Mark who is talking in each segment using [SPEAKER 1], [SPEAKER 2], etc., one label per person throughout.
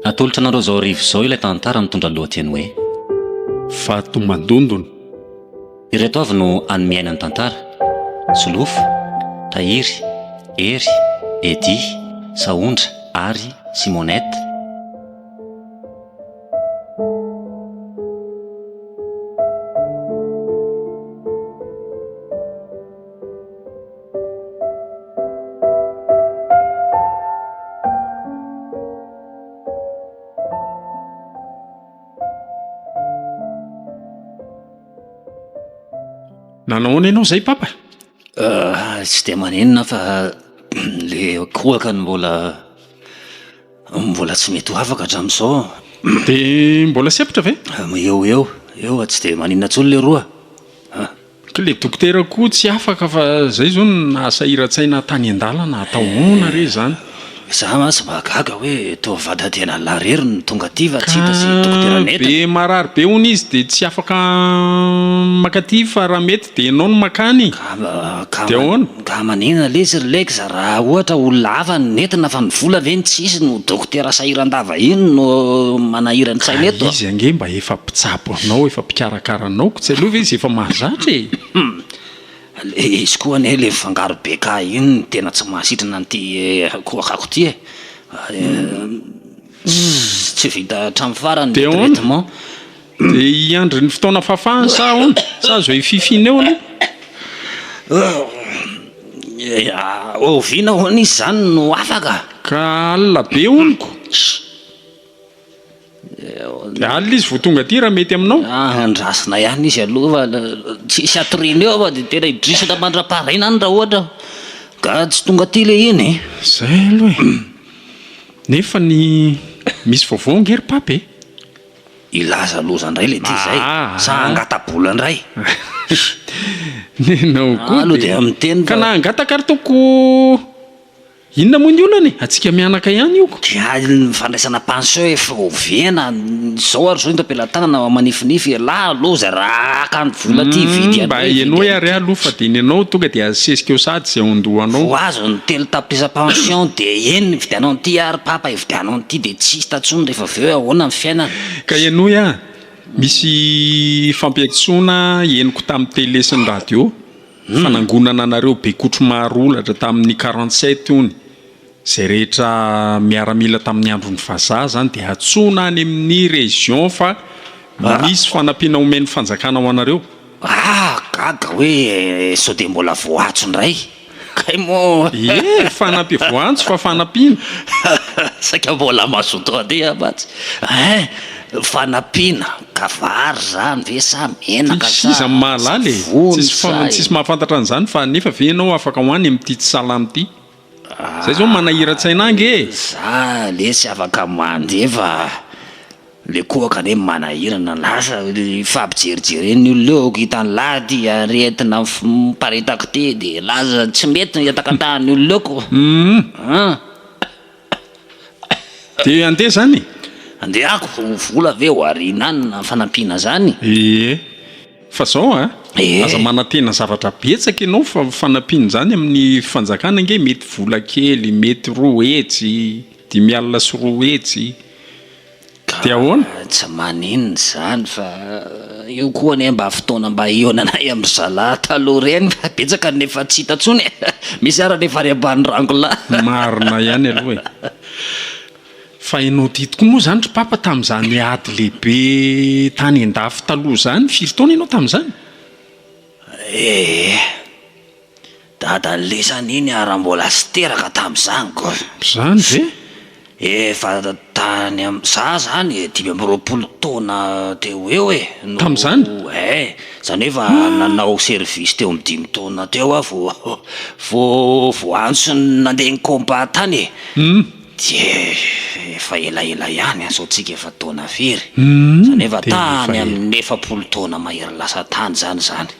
[SPEAKER 1] Atolotra anareo izao hariva izao ilay tantara mitondra lohateny hoe.
[SPEAKER 2] Vato mandondona.
[SPEAKER 1] Ireto avy no hanome aina ny tantara, Solofo, Tahiry, Hery, Eddy, Sahondra ary Simonette.
[SPEAKER 2] Nanao ahoana ianao izay Papa?
[SPEAKER 1] Tsy dia maninona fa le kohaka no mbola mbola tsy mety ho afaka hatramin'izao.
[SPEAKER 2] Dia mbola sempotra ve?
[SPEAKER 1] Eo ho eo, eo tsy dia maninona intsony leroa a!
[SPEAKER 2] Ka le dokotera koa tsy afaka fa zay zao no nahasahiran-tsaina tany an-dalana, atao ahoana re izany?
[SPEAKER 1] Za mantsy mba gaga hoe toa vada-tena lahy rery no tonga aty fa tsy hita izay dokotera
[SPEAKER 2] Ka
[SPEAKER 1] nentina.
[SPEAKER 2] be marary be hono izy dia tsy afaka mankaty fa raha mety dia ianao no mankany.
[SPEAKER 1] Ka
[SPEAKER 2] Dia ahoana?
[SPEAKER 1] ka maninona lesy ry Lex raha ohatra olona hafa no nentina fa ny vola ve no tsisy no dokotera sahiran-dava iny no manahiran-tsaina
[SPEAKER 2] Ka
[SPEAKER 1] eto a?
[SPEAKER 2] izy ange mba efa mpitsabo anao, efa mpikarakara anao ko tsy aleo ve izy efa mahazatra e?
[SPEAKER 1] Le izy koa anie le mifangaro BK iny no tena tsy mahasitrana an'ity kohakako ity e! Tsy vita hatramin'ny farany ny
[SPEAKER 2] Dia ahoana?
[SPEAKER 1] traitement.
[SPEAKER 2] Dia hiandry ny fotoana fahafahany sa ahoana? Sa azo hififina eo aloha?
[SPEAKER 1] Oviana hono izy izany no afaka?
[SPEAKER 2] Ka alina be hono ko! Dia alina izy vao tonga aty raha mety aminao?
[SPEAKER 1] Ah, andrasana ihany izy aloha fa tsisy hatoriana eo fa dia tena hidrisatra mandra-paharaina any raha ohatra ka tsy tonga aty ilay iny e.
[SPEAKER 2] Zay aloha e. Nefa ny misy vaovao ange ry Papa e.
[SPEAKER 1] Hilaza loza indray ilay ty izay sa hangata-bola indray?
[SPEAKER 2] Nenao koa
[SPEAKER 1] Aloha dia miteny
[SPEAKER 2] fa. Ka na hangataka ary tompoko Inona moa ny olana e? Antsika mianaka ihany io ko.
[SPEAKER 1] Dia ny fandraisana pension efa oviana? Izao ary izao eto am-pelatanana manifinify ialahy loza raha haka ny vola aty hividy
[SPEAKER 2] Mba
[SPEAKER 1] an'ireo hividy
[SPEAKER 2] henoy ary
[SPEAKER 1] an'ity.
[SPEAKER 2] aho aloha fa dia ny anao tonga dia asesika eo sahady izay ao an-dohanao.
[SPEAKER 1] Vao azo ny 3 tapitrisa pension dia eny hividianao an'ity ary papa hividianao an'ity dia tsy hita intsony rehefa avy eo hoe ahoana ny fiainana.
[SPEAKER 2] Ka henoy aho, misy fampiantsoana henoko tamin'ny télé sy ny radio. Fanangonana anareo bekotro maharolatra tamin'ny 47 hono, izay rehetra miaramila tamin'ny andron'ny vazaha zany dia antsoina any amin'ny région fa misy fanampiana omen'ny fanjakana ho anareo.
[SPEAKER 1] Ah gaga hoe sao dia mbola voaantso indray kay moa.
[SPEAKER 2] Ie, fanampi voaantso fa fanampiana.
[SPEAKER 1] Saika mbola mazoto handeha mantsy hein! Fanampiana ka vary zany ve sa menaka sa
[SPEAKER 2] Iza no mahalala e!
[SPEAKER 1] savony
[SPEAKER 2] Tsisy
[SPEAKER 1] sa e.
[SPEAKER 2] tsisy mahafantatra an'izany fa nefa ve ianao afaka ho any amin'ity tsy salama ity? Zay zao manahiran-tsaina ahy ange e!
[SPEAKER 1] Za lesy afaka mandeha fa le kohaka anie manahirana lasa ifampijerijeren'ny olona eo aoka hitan'lah ty aretina miparitaka ty de lasa tsy mety ny hiatakatahan'ny olona eo ko. An!
[SPEAKER 2] Dia handeha zany e?
[SPEAKER 1] Handeha ako, vola ve ho ariana any na fanampiana zany?
[SPEAKER 2] Ee. Fa zao a, aza manantena zavatra betsaka ianao fa fanampiana izany amin'ny fanjakana ange mety vola kely, mety 200, 250. Dia ahoana?
[SPEAKER 1] Ka tsy maninona izany fa io koa anie mba fotoana mba hihaonanay amin-dry zalahy taloha ireny fa betsaka ny efa tsy hita intsony e! Misy ara ny efa any ambany rangolahy.
[SPEAKER 2] Marina ihany aloha e! Fa ianao ity tokoa moa izany ry Papa tamin'izany ady lehibe tany an-dafy taloha izany, firy taona ianao tamin'izany?
[SPEAKER 1] Ee. Dadan'i lisany iny ary mbola tsy teraka tamin'izany ko.
[SPEAKER 2] Izany ve?
[SPEAKER 1] Efa tany am, za zany 25 taona teo ho eo e no.
[SPEAKER 2] Tamin'izany?
[SPEAKER 1] Eh, zany hoe efa nanao service teo amin'ny dimy taona teo aho vao vao voaantso nandeha ni-combat tany e.
[SPEAKER 2] Hum.
[SPEAKER 1] Dia efa elaela ihany an, sao tsika efa taona firy? Zany efa tany amin'ny 40 taona mahery lasa tany zany izany.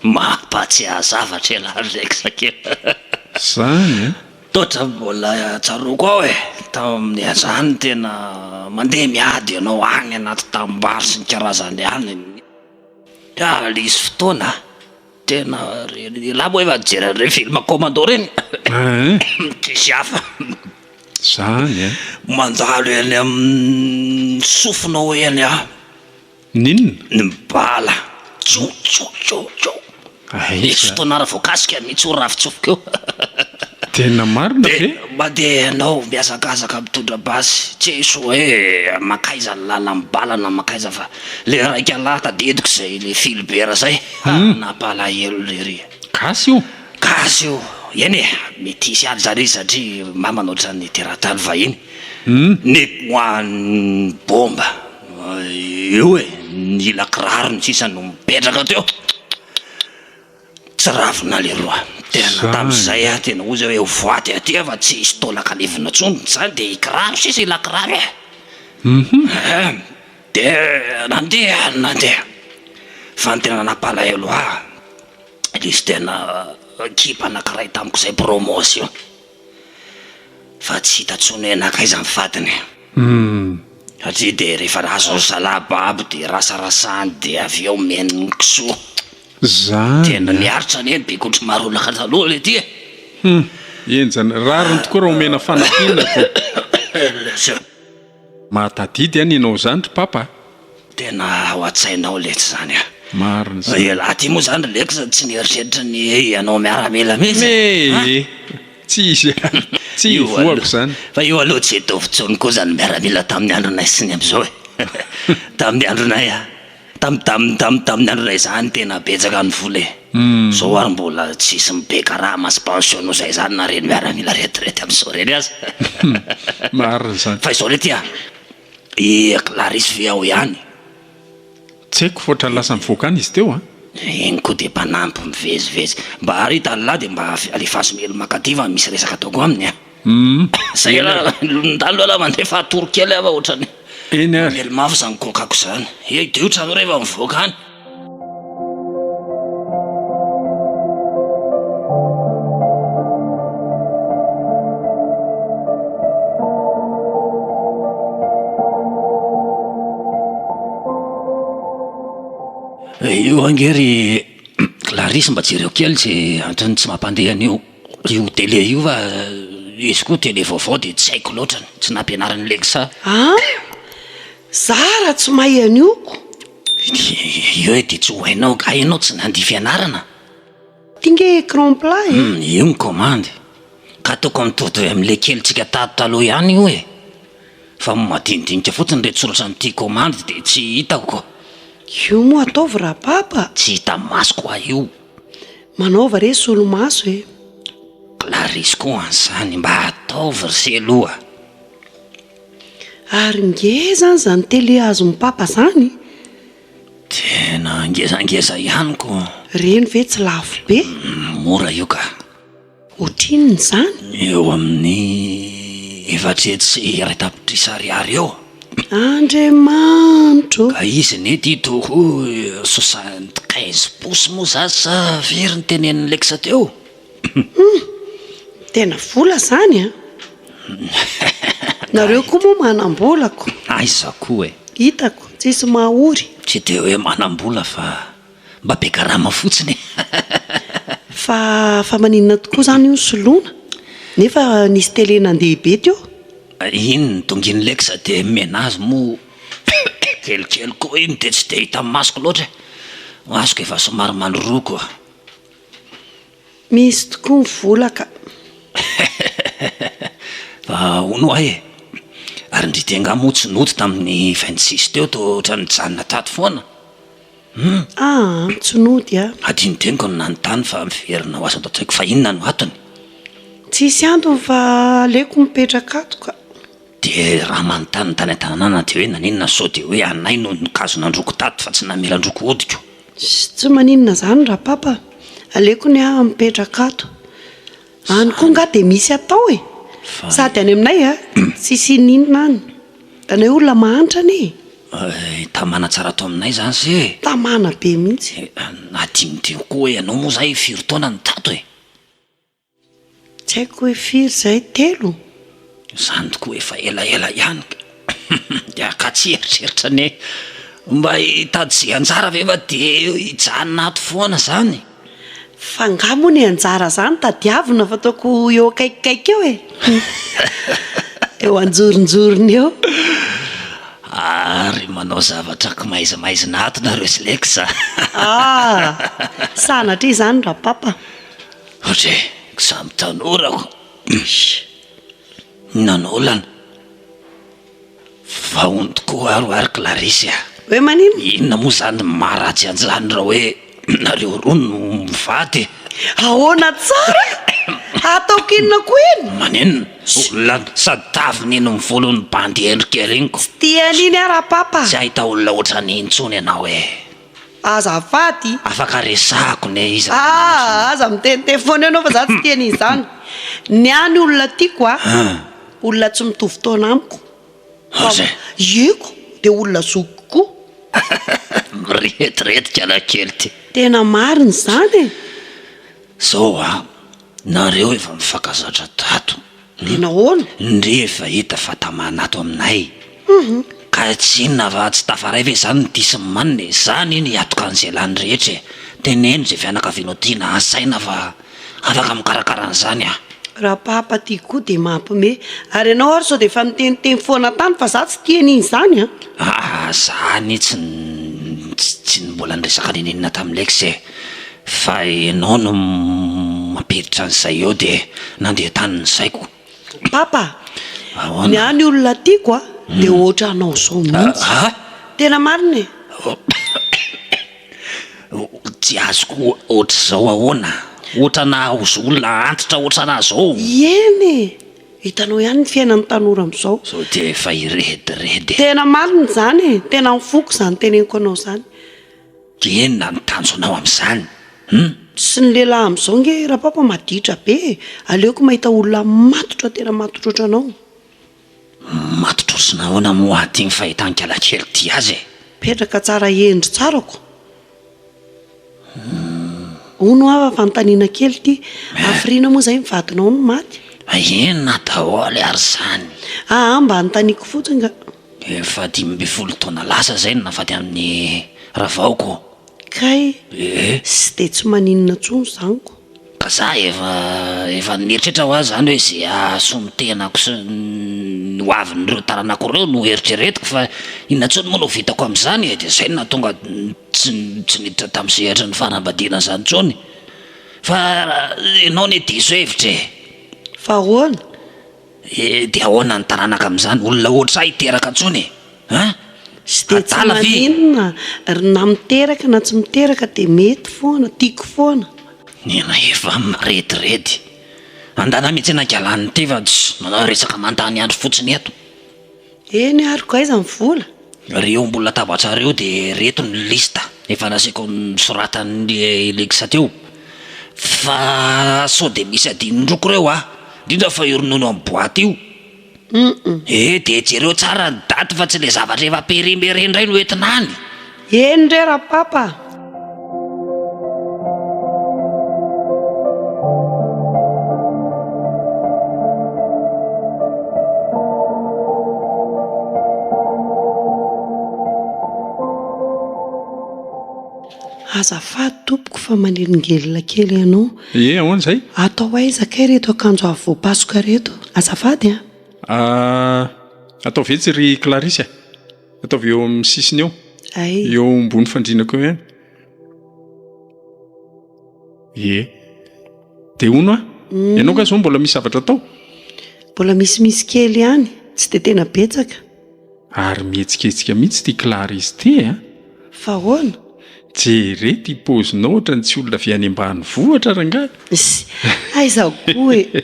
[SPEAKER 1] Mampatsiahy zavatra ialahy ry Rex kely.
[SPEAKER 2] Zany an!
[SPEAKER 1] Toa mbola tsaroako ao e, tamin'ny azany tena mandeha miady ianao any anaty tanimbary sy ny karazany any. Ah, nisy fotoana tena reny, ialahy moa efa nijery an'ireny film commando ireny?
[SPEAKER 2] Ein!
[SPEAKER 1] Tsisy hafa.
[SPEAKER 2] Zany an!
[SPEAKER 1] Mandalo eny amin'ny sofinao eny aho.
[SPEAKER 2] N'inona?
[SPEAKER 1] Ny bala. Tso tso tso tso.
[SPEAKER 2] Aiza?
[SPEAKER 1] Nisy fotoana ary voakasika mihitsy io ravin-tsofiko io.
[SPEAKER 2] Tena marina ve?
[SPEAKER 1] Dia mandeha ianao mihazakazaka mitondra basy, tsisy hoe mankaiza ny lalan'ny bala na mankaiza fa le raika lahy tadidiko izay le Philbert zay, ha nampalahelo lery.
[SPEAKER 2] Gasy io?
[SPEAKER 1] Gasy io, eny e, metisy ihany zany izy satria mamana ohatran'ny teratany vahiny. Nipoahan'ny bomba io e, ny ila kirarony sisa no mipetraka teo. Tsy ravina leroa. Tena tamin'izay aho tena hoy zay hoe voady aty aho fa tsy hisy taolaka alevina intsony. Izany dia i kiraro sisa ila kiraro e. Dia nandeha nandeha. Fa ny tena nampalahelo ahy, nisy tena ekipa anankiray tamiko izay promotion. Fa tsy hita tsony hoe nankaiza ny vadiny. Satria dia rehefa azon'ny zalahy babo dia rasarasany dia avy eo omeny ny kisoa.
[SPEAKER 2] Zany
[SPEAKER 1] Tena
[SPEAKER 2] a!
[SPEAKER 1] niaritra anie ny bekotro marolaka taloha le ty e!
[SPEAKER 2] Hum! Henjana. Rariny tokoa raha omena fanampiana ko. Mahatadidy an ianao zany ry papa a!
[SPEAKER 1] Tena ao an-tsainao letsy zany a!
[SPEAKER 2] Marina zany.
[SPEAKER 1] Elah ty moa zany ry Lex tsy nieritreritra ny hanao miaramila mihitsy e!
[SPEAKER 2] Me! Tsy izy ary. Tsy
[SPEAKER 1] Io
[SPEAKER 2] ivohako
[SPEAKER 1] aloha,
[SPEAKER 2] zany.
[SPEAKER 1] fa io aloha tsy hitovy intsony koa zany miaramila tamin'ny andronay sy ny amin'izao e! Tamin'ny andronay a! Tam tam tam tamin'ny andronay zany tena betsaka ny vola e! Zao ary mbola tsisy mibe karama sy pension noho zay zany na reny miaramila retraite amin'izao reny aza.
[SPEAKER 2] Marina zany.
[SPEAKER 1] Fa izao lety a! I Clarisse ve ao ihany?
[SPEAKER 2] Tsy haiko fa ohatran'ny lasa nivoaka any izy teo an!
[SPEAKER 1] Iny koa dia mpanampy mivezivezy. Mba ary hitan'lah dia mba alefaso mail mankaty fa misy resaka ataoko aminy a! Zay raha ndalo aloha mandefa hatory kely aho fa ohatran'ny
[SPEAKER 2] Eny ary.
[SPEAKER 1] mamely mafy izany kokako izany. He dia ohatran'ny hoe rehefa mivoaka any. Io ange ry Clarisse mba jereo kely ze antony tsy mampandeha an'io io télé io fa izy koa télé vaovao dia tsy haiko loatra, tsy nampianarin'i Lexa.
[SPEAKER 3] An! Za raha tsy mahay an'io ko.
[SPEAKER 1] Io e dia tsy ho hainao, kay ianao tsy nandia fianarana.
[SPEAKER 3] Ty nge écran plat e.
[SPEAKER 1] Hum, io ny commande. Ka tokony mitovitovy amin'ilay kelintsika tato taloha ihany io e. Fa madinidinika fotsiny ireto soratra amin'ity commande dia tsy hitako ko.
[SPEAKER 3] Io moa ataovy rapapa.
[SPEAKER 1] Tsy hita masoko hoa io.
[SPEAKER 3] Manaova re solomaso e.
[SPEAKER 1] Clarisse koa an'izany mba ataovy ry se aloha.
[SPEAKER 3] Ary ngeza an zany télé azon'i papa zany?
[SPEAKER 1] Tena ngezangeza ihany ko.
[SPEAKER 3] Reny ve tsy lafo be?
[SPEAKER 1] Mora io ka.
[SPEAKER 3] Ohatrinona izany?
[SPEAKER 1] Eo amin'ny 400 tapitrisa ariary eo.
[SPEAKER 3] Andriamanitro ô!
[SPEAKER 1] Ka izy anie ty toa 75 pouces moa za sa firy ny tenenin'i Lex teo?
[SPEAKER 3] Hum! Tena vola zany an! Nareo koa moa manam-bola ko!
[SPEAKER 1] Aiza koa e!
[SPEAKER 3] Hitako, tsisy mahory.
[SPEAKER 1] Tsy dia hoe manam-bola fa mba be karama fotsiny e!
[SPEAKER 3] Fa fa maninona tokoa zany io soloina? Nefa nisy télé nandeha be teo?
[SPEAKER 1] Iny ny dongin'i Lex dia menazy moa kelikely koa iny dia tsy dia hitan'ny masoko loatra e! Masoko efa somary mandroroko.
[SPEAKER 3] Misy tokoa ny vola ka.
[SPEAKER 1] Fa hono hoa e! Ary ndry ty angaha moa tsy nody tamin'ny 26 teo toa ohatran'ny nijanona tato foana? Hum.
[SPEAKER 3] Aa tsy nody a.
[SPEAKER 1] Adinodinoko ny nanontany fa miverina ho azo ato an-tsaiko fa inona no antony?
[SPEAKER 3] Tsisy antony fa aleoko mipetraka ato ka.
[SPEAKER 1] Dia raha manontany ny tany an-tanàna dia hoe naninona sao dia hoe anay no nikazona androko tato fa tsy namela androko hodiko.
[SPEAKER 3] Tsy maninona izany rapapa, aleoko ny ahy mipetraka ato. Any koa nga dia misy atao e! Sady any aminay a, tsisy ininona any. Hitanao hoe olona mahantra anie e.
[SPEAKER 1] Tamana tsara ato aminay izany se e.
[SPEAKER 3] Tamana be mihitsy.
[SPEAKER 1] Adinodino koa hoe ianao moa izay firy taona no tato e?
[SPEAKER 3] Tsy haiko hoe firy izay, telo?
[SPEAKER 1] Izany tokoa efa elaela ihany ka. Ka tsy eritreritra ny mba hitady izay anjara ve fa dia hijanona ato foana izany?
[SPEAKER 3] Fa nga moa ny anjara izany tadiavina fa ataoko eo akaikikaiky eo e! Eo anjoronjorony eo.
[SPEAKER 1] Ary manao zavatra kimaizimaizina ato nareo sy Lex a!
[SPEAKER 3] Ah! Sanatria izany Rapapa.
[SPEAKER 1] Ohatra e, samy tanora ko. Inona no olana? Fa hono tokoa ary ho'a ry Clarisse a!
[SPEAKER 3] Hoe maninona?
[SPEAKER 1] Inona moa izany ny maharatsy an'izany raha hoe nareo roa no mivady e?
[SPEAKER 3] Ahoana tsara? Ataoko inona koa iny?
[SPEAKER 1] Maninona? Olona sady taviny iny ny volon'ny bandy hendry kely iny ko.
[SPEAKER 3] Tsy tia an'iny aho rapapa.
[SPEAKER 1] Tsy hahita olona ohatran'iny intsony ianao e.
[SPEAKER 3] Azafady.
[SPEAKER 1] Afaka resahako ne izy raha
[SPEAKER 3] Ah, aza miteniteny foana eo ianao fa za tsy tia an'izany. Ny ahy ny olona tiako a, olona tsy mitovy taona amiko.
[SPEAKER 1] Fa
[SPEAKER 3] Ieko, dia olona zokiko koa.
[SPEAKER 1] Miretiretika kalakely ty.
[SPEAKER 3] Tena marina izany e.
[SPEAKER 1] Zao a, nareo efa mifankazatra tato.
[SPEAKER 3] Dia nahoana?
[SPEAKER 1] Ndry efa hita fa tamana ato aminay. Ka tsy inona fa tsy tafaray ve izany ny tia sy ny manina e! Izany iny hiatoka an'izay lany rehetra e! Teneno izay fianakavianao tiana asaina fa afaka mikarakara an'izany aho.
[SPEAKER 3] Rapapa ty koa dia mampime. Ary ianao ary sao dia efa niteniteny foana tany fa za tsy tia an'iny izany an!
[SPEAKER 1] Aa za anie tsy tsy mbola niresaka n'inon'inona tamin'i Lex e! Fa ianao no mampiditra an'izay eo dia nandeha tany ny saiko.
[SPEAKER 3] Papa,
[SPEAKER 1] Ahoana?
[SPEAKER 3] ny ahy ny olona tiako a, dia ohatranao izao mihitsy.
[SPEAKER 1] Ah?
[SPEAKER 3] Tena marina e.
[SPEAKER 1] Tsy azoko ohatr'izao ahoana? Ohatrana olona antitra ohatrana zao?
[SPEAKER 3] Eny e! Hitanao ihany ny fiainan'ny tanora amin'izao.
[SPEAKER 1] Zao dia efa hirediredy e.
[SPEAKER 3] Tena marina izany e! Tena ny foko izany teneniko anao izany.
[SPEAKER 1] Dia inona no tanjonao amin'izany hum?
[SPEAKER 3] Sy ny lehilahy amin'izao nge rapapa maditra be e! Aleoko mahita olona matotra tena matotra ohatranao.
[SPEAKER 1] Matotra ohatry ny ahoana moa aty ny fahitan-kalakely ity azy e?
[SPEAKER 3] Mipetraka tsara hendry tsara ko. Hono hoa fa fanontaniana kely ity, hafiriana moa izay ny vadinao no maty?
[SPEAKER 1] Inona daholo ary izany?
[SPEAKER 3] Aa mba anontaniako fotsiny ka.
[SPEAKER 1] Efa 15 taona lasa izay no nahafaty an'i Ravaoko.
[SPEAKER 3] Kay,
[SPEAKER 1] Ee.
[SPEAKER 3] sy dia tsy maninona intsony izany ko.
[SPEAKER 1] Ka za efa efa nieritreritra hoa zany hoe ze hahasoa ny tenako sy ny ho avin'ireo taranako ireo no eritreretiko fa inona intsony moa no vitako amin'izany e, dia zay no nahatonga tsy tsy niditra tamin'ny sehatry ny fanambadiana izany intsony. Fa ianao anie diso hevitra e.
[SPEAKER 3] Fa ahoana?
[SPEAKER 1] Eh, dia ahoana ny taranaka amin'izany? Olona ohatr'ahy hiteraka intsony e? Hein?
[SPEAKER 3] Tsy dia tsy
[SPEAKER 1] Adala ve?
[SPEAKER 3] maninona ry na miteraka na tsy miteraka dia mety foana, tiako foana.
[SPEAKER 1] Nena efa mirediredy. Andana mihitsy an'ankalan'ny ity fa tsy manao resaka mandany andro fotsiny eto.
[SPEAKER 3] Eny ary ko aiza ny vola?
[SPEAKER 1] Reo ambony latabatra reo de reto ny liste efa nasiako nosoratan'i Lex teo fa sao de misy adinondroko reo ah, indrindra fa io ronono am boite io eh de jereo tsara ny daty fa tsy le zavatra efa périmé reny ndray no entina any.
[SPEAKER 3] Eny re rapapa. Azafady tompoko fa manelingelina kely ianao.
[SPEAKER 2] Ie, ahoana izay?
[SPEAKER 3] Atao aiza kay ireto akanjo avy voapasoka ireto? Azafady a!
[SPEAKER 2] Ah, ataovy etsy ry Clarisse a! Ataovy eo amin'ny sisiny eo.
[SPEAKER 3] Ay.
[SPEAKER 2] Eo ambony fandrinako eo ihany. Ie. Dia hono aho, ianao nga zao mbola misy zavatra atao?
[SPEAKER 3] Mbola misimisy kely ihany, tsy dia tena betsaka.
[SPEAKER 2] Ary mihetsiketsika mihitsy ity Clarisse ity a!
[SPEAKER 3] Fa ahoana?
[SPEAKER 2] Jere ity paozinao ohatran'ny tsy olona avy any ambanivohitra rangahy.
[SPEAKER 3] Sy, aiza koa e!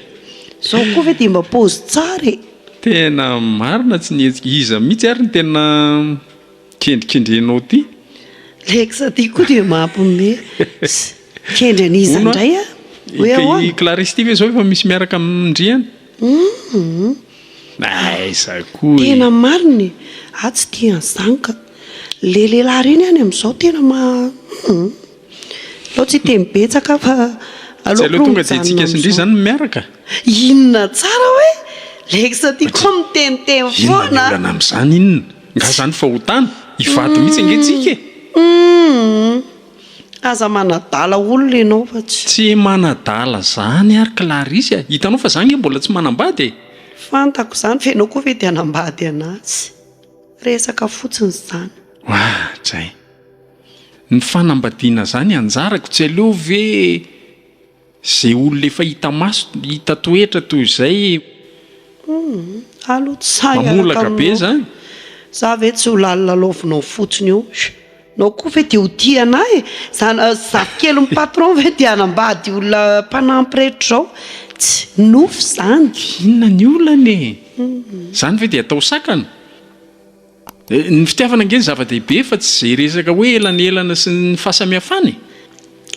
[SPEAKER 3] Zao koa ve dia mba paozy tsara e!
[SPEAKER 2] Tena marina tsy nihetsika, iza mihitsy ary no tena kendrikendrenao ity?
[SPEAKER 3] Lex ty koa dia mampime. Sy, kendry an'iza
[SPEAKER 2] Hono
[SPEAKER 3] indray a? Hoe
[SPEAKER 2] a,
[SPEAKER 3] ahoana?
[SPEAKER 2] I Clarisse ity ve zao efa misy miaraka amin-dry any?
[SPEAKER 3] Humm.
[SPEAKER 2] Aiza koa e.
[SPEAKER 3] Tena marina e! Aho tsy tia an'izany ka. Le lehilahy ireny any amin'izao tena ma humm. Aleo tsy hiteny betsaka aho fa
[SPEAKER 2] Tsy
[SPEAKER 3] aleoko
[SPEAKER 2] aleo
[SPEAKER 3] aloha
[SPEAKER 2] tonga dia
[SPEAKER 3] mijanona
[SPEAKER 2] tsika sy ndry
[SPEAKER 3] amin'izao.
[SPEAKER 2] izany no miaraka?
[SPEAKER 3] Inona tsara hoe? Lex ty koa miteniteny
[SPEAKER 2] Inona ny
[SPEAKER 3] foana.
[SPEAKER 2] olana amin'izany inona? Nga izany fahotana? Hivady mihitsy ange tsika e!
[SPEAKER 3] Humm. Aza manadala olona ianao fa tsy.
[SPEAKER 2] Tsy manadala zany ary Clarisse a! Hitanao fa za nge mbola tsy manambady e!
[SPEAKER 3] Fantako izany fa ianao koa ve dia hanambady an'azy? Resaka fotsiny izany.
[SPEAKER 2] Oadray! Ny fanambadiana zany anjarako tsy aleo ve Zay olona efa hita maso, hita toetra toy izay.
[SPEAKER 3] Humm, aloha tsy sahy hiaraka
[SPEAKER 2] Mamolaka be
[SPEAKER 3] aminao.
[SPEAKER 2] zany.
[SPEAKER 3] Za ve tsy ho lalilalaovinao fotsiny eo. Nao koa ve dia ho tia anah e? Zana, zafikelin'ny patron ve dia hanambady olona mpanampy rehetra izao? Tsy, nofy izany.
[SPEAKER 2] Inona ny olana e? Zany ve dia atao sakana? Ny fitiavana ange no zava-dehibe fa tsy izay resaka hoe elanelana sy ny fahasamihafana e!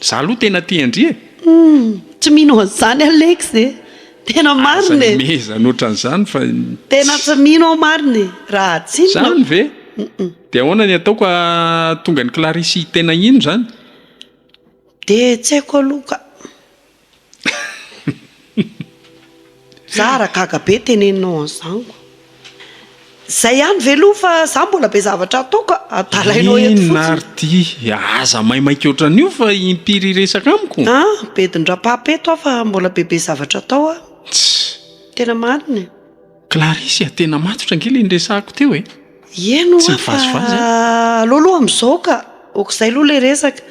[SPEAKER 2] Za aloha tena tia an-dry e!
[SPEAKER 3] Humm, tsy mino an'izany Alex e! Tena
[SPEAKER 2] Aza
[SPEAKER 3] marina e!
[SPEAKER 2] mihezana ohatran'izany fa.
[SPEAKER 3] Tena tsy mino aho marina e! Raha tsinona.
[SPEAKER 2] Zany ve? Dia ahoana ny ataoko hahatonga an'i Clarisse tena hino izany?
[SPEAKER 3] Dia tsy haiko aloha ka. Za ara gaga be teneninao an'izany ko. Zay ihany ve aloha fa za mbola be zavatra atao ka, adalainao eto
[SPEAKER 2] Inona
[SPEAKER 3] fotsiny.
[SPEAKER 2] ary ty? Aza maimaika ohatran'io fa impiry hiresaka amiko?
[SPEAKER 3] Ah, bedin-dRapapa eto aho fa mbola bebe zavatra atao aho.
[SPEAKER 2] Tss.
[SPEAKER 3] Tena marina e.
[SPEAKER 2] Clarisse a, tena matotra ange le niresahako teo e.
[SPEAKER 3] Eny
[SPEAKER 2] Tsy
[SPEAKER 3] hoa fa
[SPEAKER 2] mivazivazy a.
[SPEAKER 3] aleo aloha amin'izao ka, ok'izay aloha le resaka.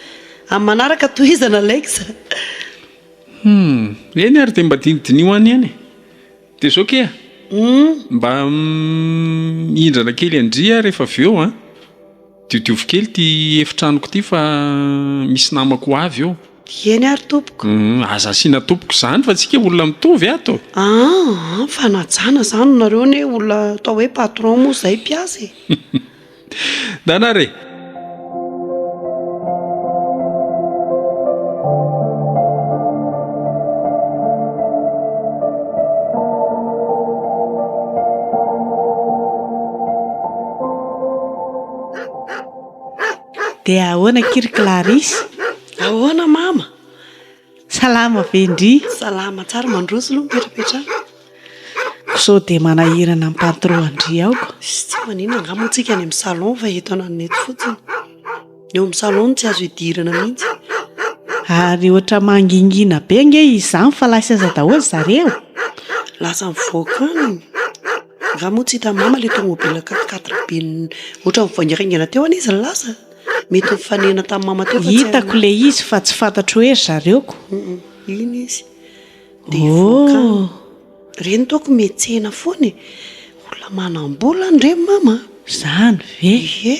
[SPEAKER 3] Amin'ny manaraka tohizana Alex.
[SPEAKER 2] Humm, eny ary dia mba dinidiniho any ihany e. Dia izao kea, mba mihindrana kely an-dry aho rehefa avy eo an. Diodiovy kely ity efitranoko ity fa misy namako ho avy eo.
[SPEAKER 3] Eny ary tompoko.
[SPEAKER 2] Humm, aza asiana tompoko izany fa tsika olona mitovy ato.
[SPEAKER 3] Aa, fanajana izany nareo anie olona atao hoe patron moa izay mpiasa e.
[SPEAKER 2] Ndana ary e.
[SPEAKER 4] Dia ahoana akia ry Clarisse?
[SPEAKER 3] Ahoana mama?
[SPEAKER 4] Salama ve ndry?
[SPEAKER 3] Salama tsara, mandroso aloha mipetrapetraha.
[SPEAKER 4] Ko sao dia manahirana ny patron an-dry ao ko.
[SPEAKER 3] Tsy maninona angaha moa tsika any amin'ny salon fa eto ananona eto fotsiny. Ny eo amin'ny salon no tsy azo idirana mihitsy.
[SPEAKER 4] Ary ohatra mangingina be ange izy izany fa lasa aiza daholo zareo?
[SPEAKER 3] Lasa mivoaka any. Angaha moa tsy hitan'i mama ilay tomobile quatre quatre be ohatra nivaingaraingana teo anie izy no lasa. Mety nifanena tamin'i mama teo fa tsy
[SPEAKER 4] Hitako ilay izy fa tsy fantatro hoe ry zareo ko.
[SPEAKER 3] Iny izy. Dia hivoaka any. Ireny toako miantsena foana e. Olona manam-bola any ireny mama a.
[SPEAKER 4] Izany ve?
[SPEAKER 3] Ie.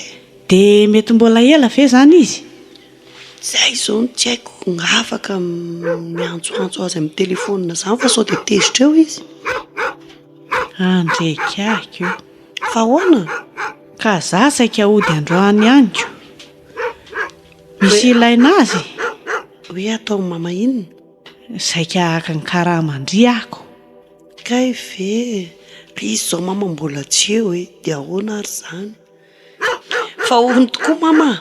[SPEAKER 4] Dia mety mbola ela ve izany izy?
[SPEAKER 3] Zay izao no tsy haiko, nga afaka miantsoantso azy amin'ny telefaonina izany fa sao dia tezitra eo izy.
[SPEAKER 4] Andrekahiko io.
[SPEAKER 3] Fa ahoana?
[SPEAKER 4] Ka za saika hody androany ihany ko. Misy ilaina azy?
[SPEAKER 3] Hoe ataon'i mama inona?
[SPEAKER 4] Saika haka ny karama-ndry aho ko.
[SPEAKER 3] Kay ve? Ka izy izao mama mbola tsy eo e, dia ahoana ary izany? Fa hono tokoa mama a!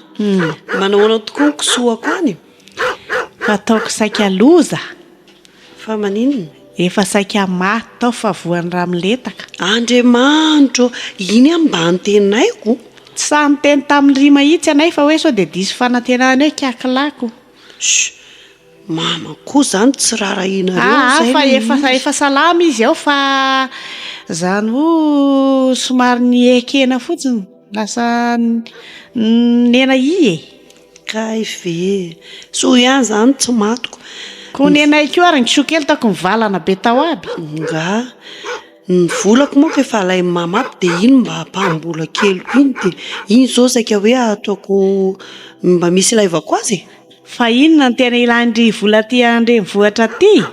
[SPEAKER 3] Manahoana tokoa ny kisoako any?
[SPEAKER 4] Fa ataoko saika loza.
[SPEAKER 3] Fa maninona?
[SPEAKER 4] Efa saika maty tao fa voan'ny ramiletaka.
[SPEAKER 3] Andriamanitra ô! Iny aho mba antenaiko.
[SPEAKER 4] Tsy sahy niteny tamin'i Rima itsy anay fa hoe sao dia diso fanantenana eo kiakilako.
[SPEAKER 3] Chut! Mama koa zany tsy rarahianareo
[SPEAKER 4] Aa
[SPEAKER 3] zay
[SPEAKER 4] fa
[SPEAKER 3] le
[SPEAKER 4] efa
[SPEAKER 3] izy.
[SPEAKER 4] efa salama izy ao fa zany ho somary niekena fotsiny lasa nena i e.
[SPEAKER 3] Kay ve. Soa ihany zany tsy matiko.
[SPEAKER 4] Ko nenay koa ary ny kisoa kely taoko mivalana be tao aby.
[SPEAKER 3] Nga. Ny volako manko efa alain'i mama aby dia iny mba ampaham-bola keliko iny dia iny izao saika hoe ataoko mba misy ilaivako azy e.
[SPEAKER 4] Fa inona no tena ilain-dry vola aty an-drenivohitra aty?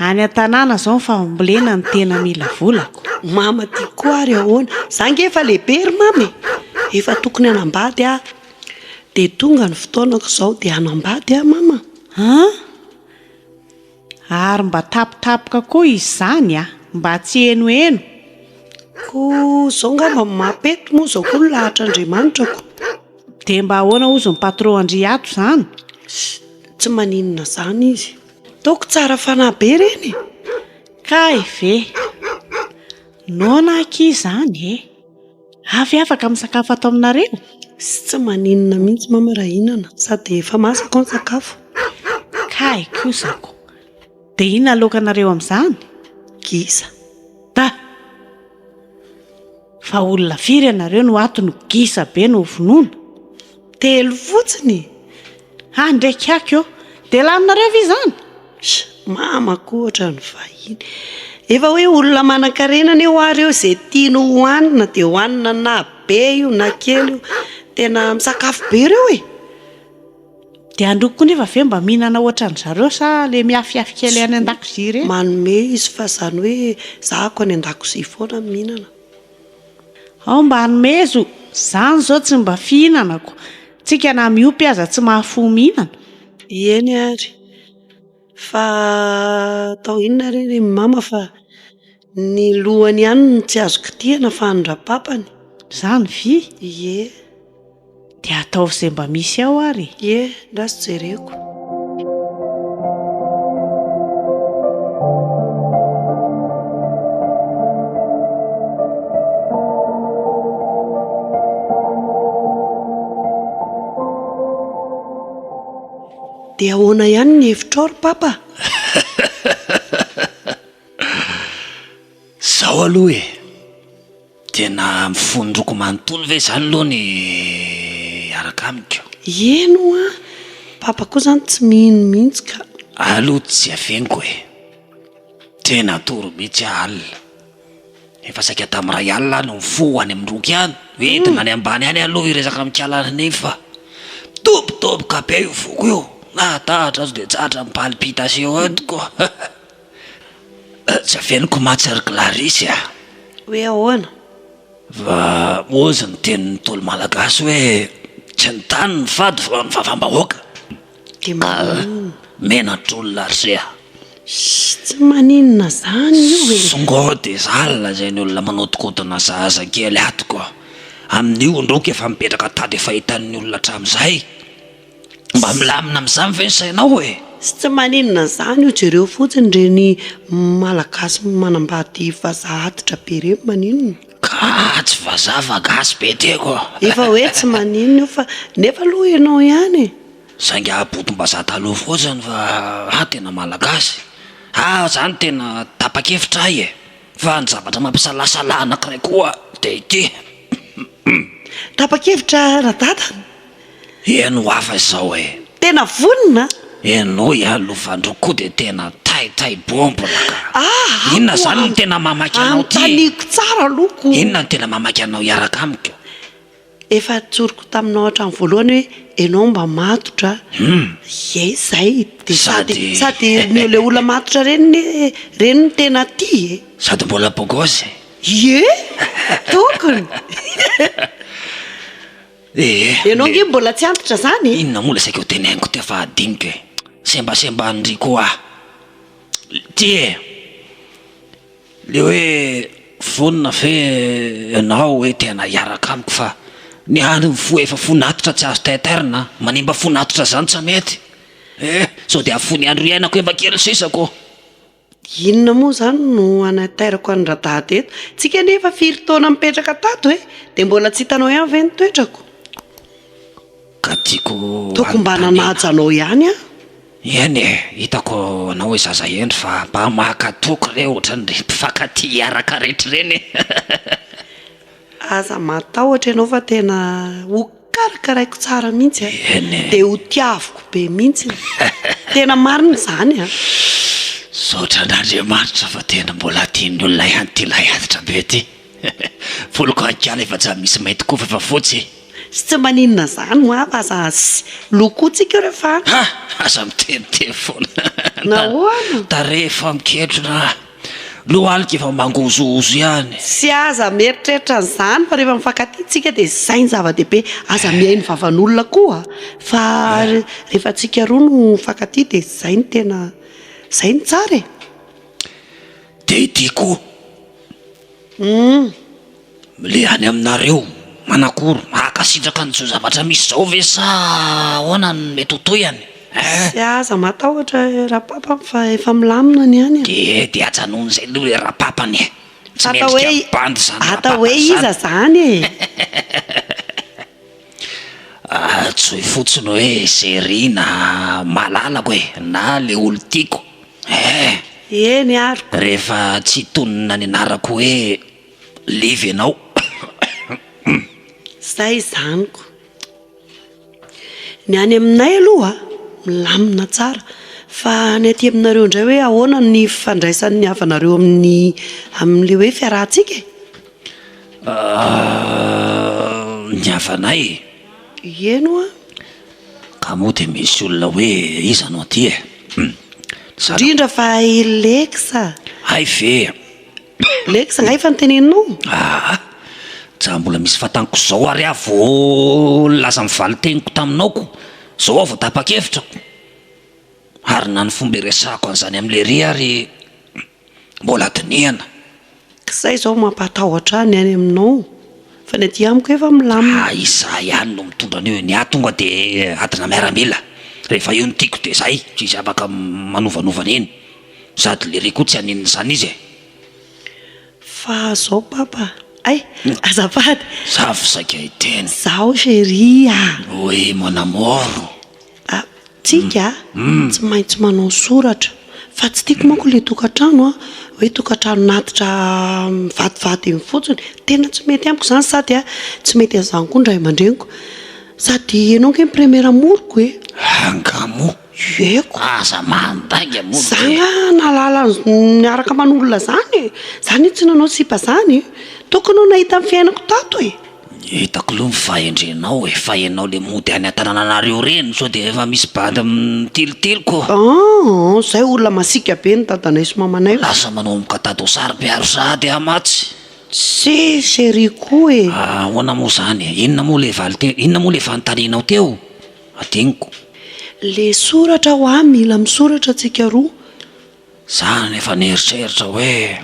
[SPEAKER 4] Any an-tanàna izao ny fambolena no tena mila volako.
[SPEAKER 3] Mama ty koa ary ahoana? Za ange efa lehibe ry mama e! Efa tokony hanambady aho. Dia tonga ny fotoanako izao dia hanambady aho mama.
[SPEAKER 4] An? Ary mba tapitapoka koa izy izany a! Mba tsy henoheno.
[SPEAKER 3] Koa izao ngamba no maha-pety moa izao koa ny lahatr'Andriamanitra ko.
[SPEAKER 4] Dia mba ahoana hozy ny patron an-dry ato izany?
[SPEAKER 3] Tsy maninona izany izy. Ataoko tsara fanahy be ireny e!
[SPEAKER 4] Kay ve! Noana akia izany e! Avy afaka misakafo ato aminareo?
[SPEAKER 3] Sy tsy maninona mihitsy mama raha hihinana, sady efa masaka ao ny sakafo.
[SPEAKER 4] Kay kosa ko! Dia inona aloakanareo amin'izany?
[SPEAKER 3] Gisa.
[SPEAKER 4] Da! Fa olona firy ianareo no ato no gisa be no hovonoina?
[SPEAKER 3] Telo fotsiny!
[SPEAKER 4] Ha ndraiky aky ô! Dia laninareo ve izany?
[SPEAKER 3] Sh! Mama koa ohatran'ny vahiny. Efa hoe olona manankarena anie hoa reo izay tiany hohanina dia hohanina na be io na kely io. Tena misakafo be reo e!
[SPEAKER 4] Dia androko koa nefa ve mba mihinana ohatran-dry zareo sa le miafiafy kely any an-dakozia ireny?
[SPEAKER 3] Manome izy fa izany hoe zahako any an-dakozia foana mihinana.
[SPEAKER 4] Ao mba anomezo, zany zao tsy mba fihinanako, tsika na miompy aza tsy mahafoy mihinana.
[SPEAKER 3] Eny ary, fa atao inona re ry mama fa ny lohany ihany no tsy azo kitihana fa ny rapapany.
[SPEAKER 4] Zany vy?
[SPEAKER 3] Ie.
[SPEAKER 4] Dia ataovy izay mba misy ao ary e.
[SPEAKER 3] Ie, ndraso jereko. Dia ahoana ihany ny hevitrao ry Papa?
[SPEAKER 1] Zao aloha e! Tena mifondroko manontolo ve izany aloha ny hiaraka amiko?
[SPEAKER 3] Eny hoa, papa koa izany tsy mino mihitsy ka.
[SPEAKER 1] Aloha tsy afeniko e! Tena atoro mihitsy aho alina. Efa saika tamin'ny iray alina aho no nifoha any amin'ny roky any, hoe entina any ambany any aloha hiresaka amin'i Kala nefa midobodoboka be io foko io, nahatahatra aho sao dia tratra ny palpitation entiko. Tsy afeniko mantsy ry Clarisse a!
[SPEAKER 3] Hoe ahoana?
[SPEAKER 1] Fa hozy ny tenin'ny Ntaolo Malagasy hoe tsy ny tany no fady fa ny vavam-bahoaka.
[SPEAKER 3] Dia maninona?
[SPEAKER 1] Menatr'olona ry se a!
[SPEAKER 3] Shh, tsy maninona izany io e!
[SPEAKER 1] Songo dia zany lazain'ny olona manodinkodina zaza kely ato ko! Amin'io ndroky efa mipetraka tady efa hitan'ny olona hatramin'izay. Mba milamina amin'izany ve ny sainao e?
[SPEAKER 3] Sy tsy maninona izany io jereo fotsiny ireny malagasy manambady vazaha antitra be ireny maninona?
[SPEAKER 1] Ka tsy vazaha fa gasy be tiako.
[SPEAKER 3] Efa hoe tsy maninona io fa nefa aloha ianao ihany e!
[SPEAKER 1] Saingy botom-bazaha taloha fotsiny fa aho tena malagasy. Aho izany tena tapa-kevitra ahy e! Fa ny zavatra mampisalasala anankiray koa dia ity.
[SPEAKER 3] Tapa-kevitra radada?
[SPEAKER 1] Heno hafa izao e!
[SPEAKER 3] Tena vonona?
[SPEAKER 1] Henoy aloha fa ndro koa dia tena tay tay bombona ka!
[SPEAKER 3] Ah!
[SPEAKER 1] Inona izany no tena mamaky anao ty e?
[SPEAKER 3] Anontaniako tsara aloha ko!
[SPEAKER 1] Inona no tena mamaky anao hiaraka amiko?
[SPEAKER 3] Efa tsoriko taminao hatramin'ny voalohany hoe ianao mba matotra Ie zay dia sady sady ny le olona matotra reny ne reny no tena tia e!
[SPEAKER 1] Sady mbola bogosy e!
[SPEAKER 3] Ie! Tokony!
[SPEAKER 1] Ee.
[SPEAKER 3] Ianao ange mbola tsy antitra zany e!
[SPEAKER 1] Inona moa ilay saika ho teneniko teo fa hadinoko e! Sembasemban-dry koa ty e! Le hoe vonona ve ianao hoe tena hiaraka amiko fa ny ahy ny fo efa fon'atitra tsy azo taitairina an! Manimba fon'atitra zany tsy mety eh! Sao dia afoy ny andro iainako efa kely sisa ko!
[SPEAKER 3] Inona moa izany no hanaitairako an'i Radada eto? Tsika anie efa firy taona mipetraka tato e! Dia mbola tsy hitanao ihany ve ny toetrako?
[SPEAKER 1] Ka tiako
[SPEAKER 3] Tokony mba nanaja anao ihany aho.
[SPEAKER 1] Eny e, hitako anao hoe zaza hendry fa mba maka toky re ohatran'ireny mpifankatia hiaraka rehetra ireny e!
[SPEAKER 3] Aza matahotra ianao fa tena ho karakaraiko tsara mihitsy a.
[SPEAKER 1] Eny e.
[SPEAKER 3] Dia ho tiaviko be mihitsy. Tena marina izany a.
[SPEAKER 1] Misaotra an'Andriamanitra fa tena mbola tian'ny olona ihany ity lahy antitra be ity. Voloko ankiala efa tsy misy mainty koa fa efa fotsy.
[SPEAKER 3] Sy tsy maninona izany hoa fa aza sy lokotsika eo rehefa any.
[SPEAKER 1] Ha! Aza miteniteny foana.
[SPEAKER 3] Nahoana?
[SPEAKER 1] Tarehy efa miketrona. Lohalika efa mangozohozo ihany.
[SPEAKER 3] Tsy aza mieritreritra an'izany fa rehefa mifankatia tsika dia izay ny zava-dehibe, aza mihaino vavan'olona koa fa rehefa tsika roa no mifankatia dia izay no tena. Izay no tsara e!
[SPEAKER 1] Dia ity koa. Le any aminareo, manakory, mankasitraka an'izao zavatra misy izao ve sa ahoana no mety ho tohiny eh?
[SPEAKER 3] Tsy aza matahotra rapapa fa efa milamina ny any e.
[SPEAKER 1] Dia dia ajanony izay aloha le rapapany e. Tsy
[SPEAKER 3] Atao hoe
[SPEAKER 1] mendrika bandy izany
[SPEAKER 3] atao
[SPEAKER 1] rapapa
[SPEAKER 3] hoe iza
[SPEAKER 1] izany.
[SPEAKER 3] izany e?
[SPEAKER 1] Antsoy fotsiny hoe chérie na malalako e, na le olon-tiako eh.
[SPEAKER 3] Eny ary.
[SPEAKER 1] Rehefa tsy hitonona ny anarako hoe Liva ianao.
[SPEAKER 3] Zay izany ko. Ny any aminay aloha milamina tsara fa ny aty aminareo indray hoe ahoana ny fifandraisan'ny havanareo amin'ny amin'ilay hoe fiarahantsika e?
[SPEAKER 1] Ny havanay?
[SPEAKER 3] Eny hoa.
[SPEAKER 1] Ka moa dia misy olona hoe iza no aty e?
[SPEAKER 3] Indrindra fa i Lex.
[SPEAKER 1] Hay ve?
[SPEAKER 3] Lex nga efa noteneninao?
[SPEAKER 1] Aa! Tsa mbola misy fataniko zao ary aho vao nilaza ny valin-teniko taminao ko! Zao aho vao tapa-kevitra ko! Ary na ny fomba iresahako an'izany amin'i Lery ary mbola dinihana.
[SPEAKER 3] K'izay zao mampatahotra ahy ny any aminao fa ny aty amiko efa milamina.
[SPEAKER 1] Ah izaho ihany no mitondra an'io e, ny ahy tonga de adina miaramila, rehefa io no tiako de zay, tsisy afaka manovanova an'iny. Sady lery koa tsy haninona izany izy e.
[SPEAKER 3] Fa zao papa ay azafady.
[SPEAKER 1] Za avy saika hiteny.
[SPEAKER 3] Zaho chérie a.
[SPEAKER 1] Oui mon amour.
[SPEAKER 3] Ah tsika tsy maintsy manao soratra fa tsy tiako manko le tokantrano a hoe tokantranon'antitra mivadivady eny fotsiny tena tsy mety amiko zany sady a tsy mety an'izany koa ny ray aman-dreniko sady ianao ange ny premier amour-ko e.
[SPEAKER 1] Angaha moa.
[SPEAKER 3] Eko.
[SPEAKER 1] Aza mandainga moa
[SPEAKER 3] Za nga nahalala niaraka aman'olona zany e! Za anie tsy nanao sipa zany e! Tokony ho nahita ny fiainako tato e!
[SPEAKER 1] Hitako aloha ny fahendrenao e, fa ianao le mody any an-tanananareo reny sao dia efa misy bandy mitilitily ko.
[SPEAKER 3] Aa, zay olona masiaka be ny dadanay sy mamanay.
[SPEAKER 1] Lasa manomboka tady ho saro-piaro sahady aho mantsy.
[SPEAKER 3] Tsia chérie ko e!
[SPEAKER 1] Ahoana moa zany e? Inona moa le valin-teny, inona moa le fanontanianao teo? Adinoko.
[SPEAKER 3] Le soratra hoa mila misoratra tsika roa.
[SPEAKER 1] Za nefa nieritreritra hoe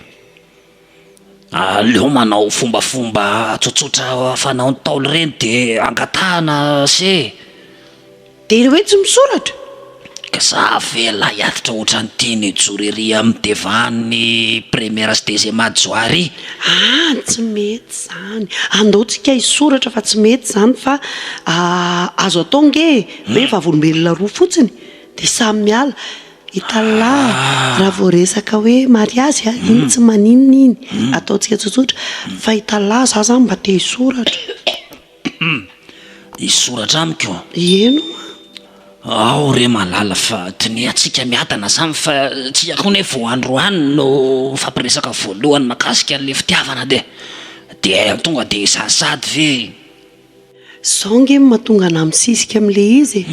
[SPEAKER 1] aleo manao fombafomba tsotsotra fanao ntaolo ireny de angatahana se.
[SPEAKER 3] De le hoe tsy misoratra?
[SPEAKER 1] Ka za ve lahy hiditra ohatran'ity nijoro ery amin'ny devant-n'ny première sy deuxième adjoint ery?
[SPEAKER 3] Ah tsy mety zany, andao tsika hisoratra fa tsy mety zany fa azo atao nge e, hoe vavolombelona roa fotsiny de samy miala, hitanlah raha vao resaka hoe mariazy a, iny tsy maninona iny, ataontsika tsotsotra, fa hitanlah za zany mba te hisoratra.
[SPEAKER 1] Hisoratra amiko?
[SPEAKER 3] Eny hoa.
[SPEAKER 1] Ao re malala fa dinihantsika miadana zany fa tsika koa ne vao androany no mifampiresaka voalohany makasika an'le fitiavana de de tonga de hisasady ve?
[SPEAKER 3] Zao nge no mahatonga anah misisika amle izy e,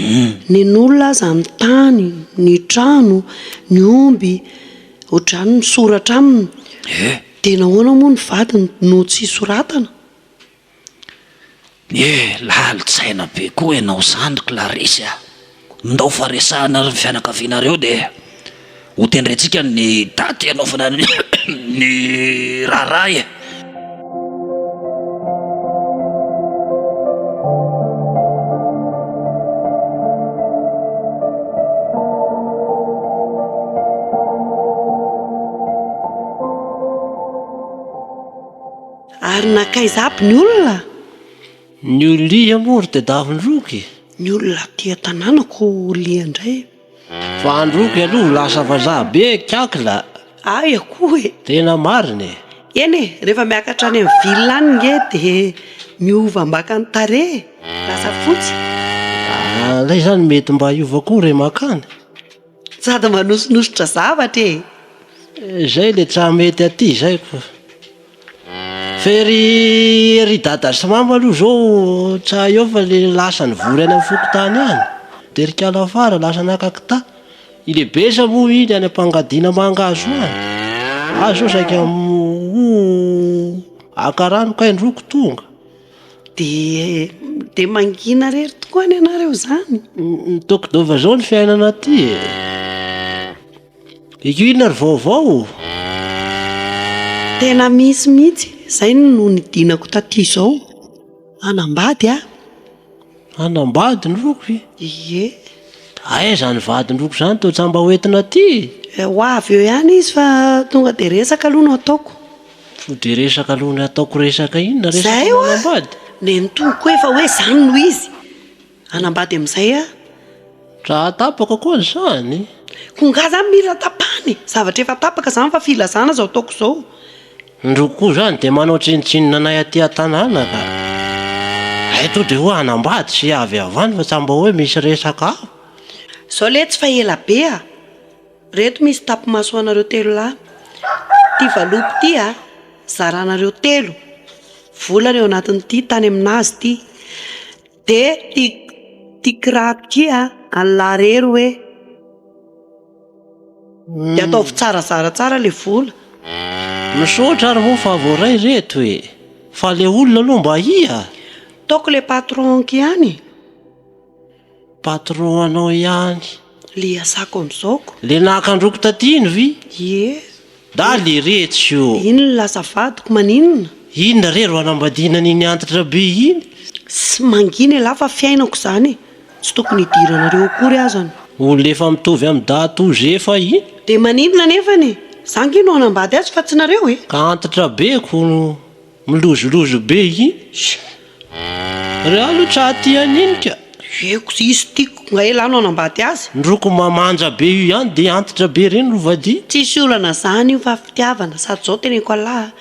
[SPEAKER 3] nen'olona aza ny tany, ny trano, ny omby, ohatr'izany misoratra aminy, de nahoana moa ny vadiny no tsy soratana?
[SPEAKER 1] Eh, lalin-tsaina be koa ianao zany ry Clarisse a! Ndao fa resahana ry fianakavianareo dia ho tendrentsika ny daty hanaovana ny raharaha e!
[SPEAKER 3] Ary nankaiza aby ny olona?
[SPEAKER 5] Ny olona moa ry tedavin-droky?
[SPEAKER 3] Ny olona aty an-tanàna ko lia indray.
[SPEAKER 5] Fa androky aloha lasa vazaha be kakla.
[SPEAKER 3] Aia koa e!
[SPEAKER 5] Tena marina e!
[SPEAKER 3] Eny e, rehefa miakatra any amin'ny ville any nge dia miova mbaka ny tarehy e, lasa fotsy.
[SPEAKER 5] Ah, lay zany mety mba hiova koa re makany.
[SPEAKER 3] Sady manosinosotra zavatra e!
[SPEAKER 5] Zay le tsa mety aty zay ko. Fe ry ry dada sy mama aloha zao tsa eo fa le lasa nivory any amin'ny fokontany any. De ry kalafara lasa naka kita. I lebesa moa iny any am-pangadiana mangahazo any. Ahy zao saika ho haka rano kay ndroko tonga.
[SPEAKER 3] Dia dia mangina rery tokoa any ianareo izany.
[SPEAKER 5] Mitokidova zao ny fiainana aty e. Io inona ry vaovao?
[SPEAKER 3] Tena misy mihitsy, izay no nidinako taty izao. Hanambady aho.
[SPEAKER 5] Hanambady ny roko ve?
[SPEAKER 3] Ie.
[SPEAKER 5] Aiza ny vadin-droko izany toa tsy mba ho entina aty e?
[SPEAKER 3] Ho avy eo ihany izy fa tonga dia resaka aloha no ataoko.
[SPEAKER 5] Tonga dia resaka aloha no ataoko resaka inona? Resaka
[SPEAKER 3] Izay hoa!
[SPEAKER 5] manambady?
[SPEAKER 3] Nenitoako efa hoe izany no izy. Hanambady amin'izay aho.
[SPEAKER 5] Raha tapaka koa izany.
[SPEAKER 3] Ko nga zany mila tapahana e! Zavatra efa tapaka zany fa filazana zao ataoko zao.
[SPEAKER 5] Ndro koa zany de manao tsinontsinona anay aty an-tanàna ka. Hay to de hoe hanambady sy avy avy any fa tsa mba hoe misy resaka hafa.
[SPEAKER 3] Zao letsy fa ela be a! Reto misy tapi-maso ho anareo telo lahy. Ty valopy ty a, zaranareo telo. Vola ny ao anatin'ity tany aminazy ty. De ty ty kiraro ty a, an'lah rery hoe. De ataovy tsara zara tsara le vola.
[SPEAKER 5] Misaotra ary moa fa voaray reto e! Fa le olona aloha mba ia?
[SPEAKER 3] Ataoko le patron-ko ihany e!
[SPEAKER 5] Patron anao ihany.
[SPEAKER 3] Le iasako amizao ko.
[SPEAKER 5] Le naka androko taty iny vi?
[SPEAKER 3] Ie.
[SPEAKER 5] Da le retsy ô!
[SPEAKER 3] Iny no lasa vadiko, maninona?
[SPEAKER 5] Inona re ro hanambadiana an'iny antitra be iny?
[SPEAKER 3] Tsy mangina elah fa fiainako izany e! Tsy tokony hidiranareo akory azany.
[SPEAKER 5] Olona efa mitovy amin'i Datozy efa iny.
[SPEAKER 3] Dia maninona anefany e? Za nge no hanambady azy fa tsy nareo e!
[SPEAKER 5] Ka antitra be ko no milozolozo be iny. Re aloha tsa tia an'iny ka.
[SPEAKER 3] Eko izy tiako nga elah no hanambady azy.
[SPEAKER 5] Ndroko mamanja be io ihany de antitra be reny ro vadia.
[SPEAKER 3] Tsisy olana zany io fa fitiavana sady zao teneniko anlah a,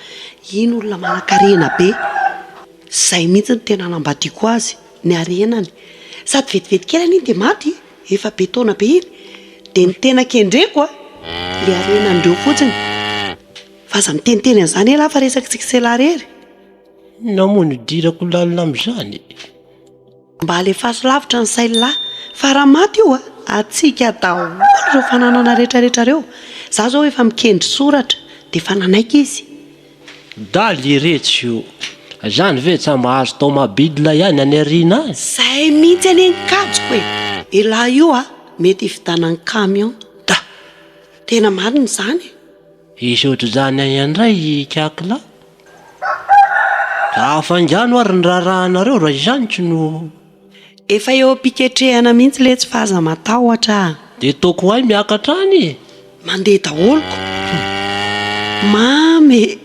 [SPEAKER 3] iny olona manankarena be, zay mihitsy no tena hanambadiako azy, ny harenany, sady vetivety kely anie iny de maty, efa be taona be iny, de ny tena kendreko a, le harenandreo fotsiny, fa aza miteniteny an'izany elah fa resakitsika sy elah rery.
[SPEAKER 5] Inona moa no idirako lalina amin'izany e?
[SPEAKER 3] Mba alefaso lavitra ny sain'lah fa raha maty io a, antsika daholo ireo fananana retraretra reo, za zao efa mikendry soratra de efa nanaiky izy.
[SPEAKER 5] Daly iretsy io. Zany ve tsa mahazo tomabile ihany any aoriana any?
[SPEAKER 3] Zay mihitsy anie ny kajiko e! Elah io a, mety hividanany camion.
[SPEAKER 5] Da!
[SPEAKER 3] Tena marina izany e!
[SPEAKER 5] Hisy ohatr'izany any indray i Ikaky lahy. Ka hafaingano ary ny raharahanareo raha izany tsy no.
[SPEAKER 3] Efa eo am-piketrehana mihitsy letsy fa aza matahotra a!
[SPEAKER 5] Dia toako hay miakatra any e!
[SPEAKER 3] Mandeha daholo ko! Mamy e!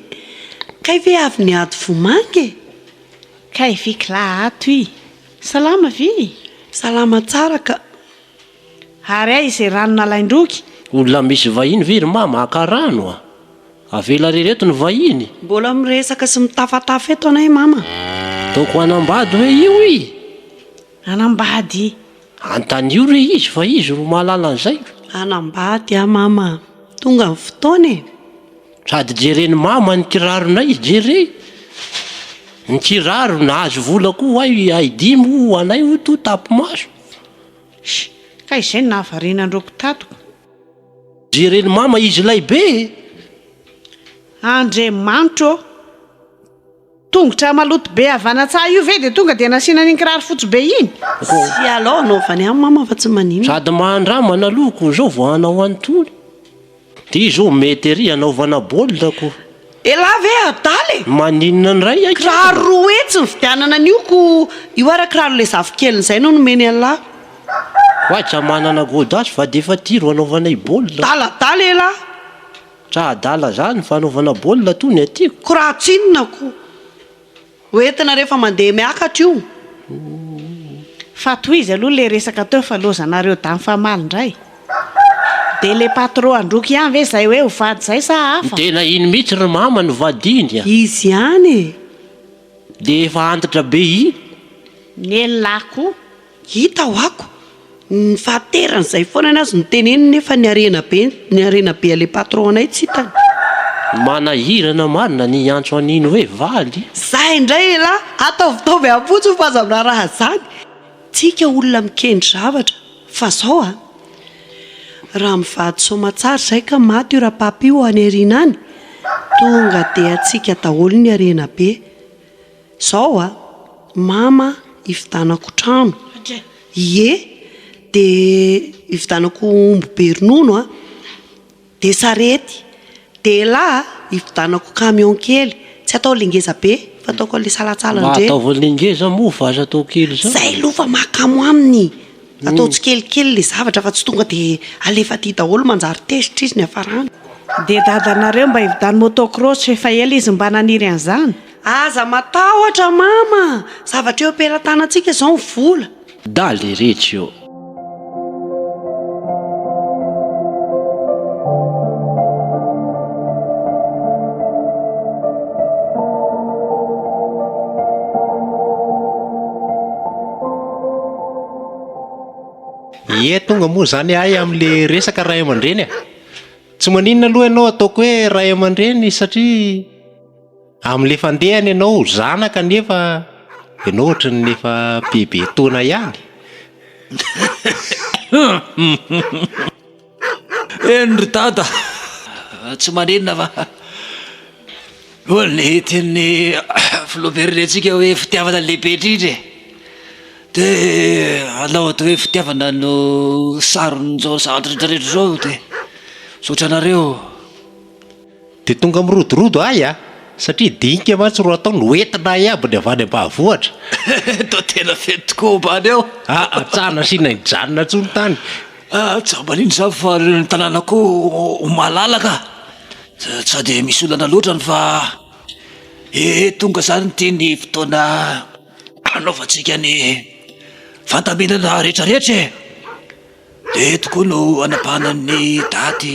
[SPEAKER 3] Kay ve avy niady vomanga e?
[SPEAKER 4] Kay ve kla ato i! Salama ve e?
[SPEAKER 3] Salama tsara ka!
[SPEAKER 4] Ary aiza izay rano nalain-droky?
[SPEAKER 5] Olona misy vahiny ve ry mama haka rano a? Avela rery eto ny vahiny?
[SPEAKER 3] Mbola miresaka sy mitafatafa eto anay mama.
[SPEAKER 5] Ataoko hanambady hoe io i?
[SPEAKER 4] Hanambady?
[SPEAKER 5] Antanio re izy fa izy ro mahalala an'izay.
[SPEAKER 3] Hanambady aho mama. Tonga ny fotoana e.
[SPEAKER 5] Sady jeren'i mama ny kiraronay, jere. Ny kiraro nahazo vola koa hay hay dimy ho anay hoy toa tapi-maso.
[SPEAKER 4] Sh! Ka izay no nahavariana an'ireo mpitatoka.
[SPEAKER 5] Jeren'i mama izy ilay be e!
[SPEAKER 4] Andriamanitra ô! Tongotra maloto be havanatsaha io ve dia tonga dia nasiana an'iny kiraro fotsy be iny?
[SPEAKER 3] Tsy alao anaovany any mama fa tsy maninona.
[SPEAKER 5] Sady mahandramana aloha ko zao vao hanao an'itony. Ty zao mety ery hanaovana baolina ko.
[SPEAKER 3] Elah ve adala e!
[SPEAKER 5] Maninona ndray akia?
[SPEAKER 3] Kiraro 200 nividianana an'io ko io ara kiraro le zafikeliny zay no nomeny anlah.
[SPEAKER 5] Oay tsa manana godasse fa defa ty ro anaovanay baolina.
[SPEAKER 3] Adaladala elah.
[SPEAKER 5] Tsa adala zany fa anaovana baolina tony aty ko.
[SPEAKER 3] Ko raha tsinona ko. Ho entina rehefa mandeha miakatra io.
[SPEAKER 4] Fa tohizo aloha le resaka teo fa lozanareo dame famaly ndray. De le patro androky ihany ve zay hoe ho vady zay sa hafa?
[SPEAKER 5] Tena iny mihitsy ry mama no vadiny a!
[SPEAKER 3] Izy ihany e!
[SPEAKER 5] De efa antitra be iny.
[SPEAKER 4] Nelah koa.
[SPEAKER 3] Hita hoako! Ny fahaterany izay foana ny azy no teneniny nefa ny harena be ny harena be an'ilay patron anay tsy hitany.
[SPEAKER 5] Manahirana marina ny hiantso an'iny hoe valy.
[SPEAKER 3] Zay indray elah! Ataovitaovy am-potsiny fa aza miraharaha zany! Tsika olona mikendry zavatra fa zao a! Raha mivady soamatsara zay ka maty io rapapa io any aoriana any, tonga dia antsika daholo ny harena be. Zao a! Mama hividanako trano, ie, de hividanako omby be ronono a! Dia sarety. Dia elah a, hividanako camion kely, tsy atao le ngeza be fa ataoko an'le salantsalany
[SPEAKER 5] Mba
[SPEAKER 3] ireny.
[SPEAKER 5] ataovy an'le ngeza moa fa aza atao kely izany.
[SPEAKER 3] Zay aloha fa mahakamo aminy. Atao tsikelikely le zavatra fa tsy tonga dia alefa aty daholo manjary tezitra izy ny hafarany.
[SPEAKER 4] Dia dadanareo mba hividano motocross f'efa ela izy mba naniry an'izany.
[SPEAKER 3] Aza matahotra mama a! Zavatra eo am-pelatanantsika izao ny vola.
[SPEAKER 1] Da leretsy ô!
[SPEAKER 6] Ie, tonga moa izany ahy amin'le resaka ray aman-dreny e. Tsy maninona aloha ianao ataoko hoe ray aman-dreny satria amin'le fandehany ianao zanaka nefa ianao ohatran'ny efa bebe taona ihany.
[SPEAKER 1] Eny ry dada, tsy maninona fa hoy ny tenin'ny filoham-pirenentsika hoe fitiavana lehibe indrindra e! Dia alao atao hoe fitiavana no saron'izao zavatra rehetra rehetra izao dia misaotra anareo.
[SPEAKER 6] Dia tonga mirodorodo ahy a! Satria dinika mantsy ro atao no entina ahy aby ny avy any ambanivohitra.
[SPEAKER 1] Toa tena fety tokoa ambany ao.
[SPEAKER 6] Aa tsa nasiana nijanona intsony tany.
[SPEAKER 1] Aa tsa maninona izany fa ny tanàna koa ho malalaka. Tsa dia misy olana loatra ny fa ee tonga izany ity ny fotoana hanaovantsika ny fandaminana rehetra rehetra e! Dia eto koa no hanapahana ny daty.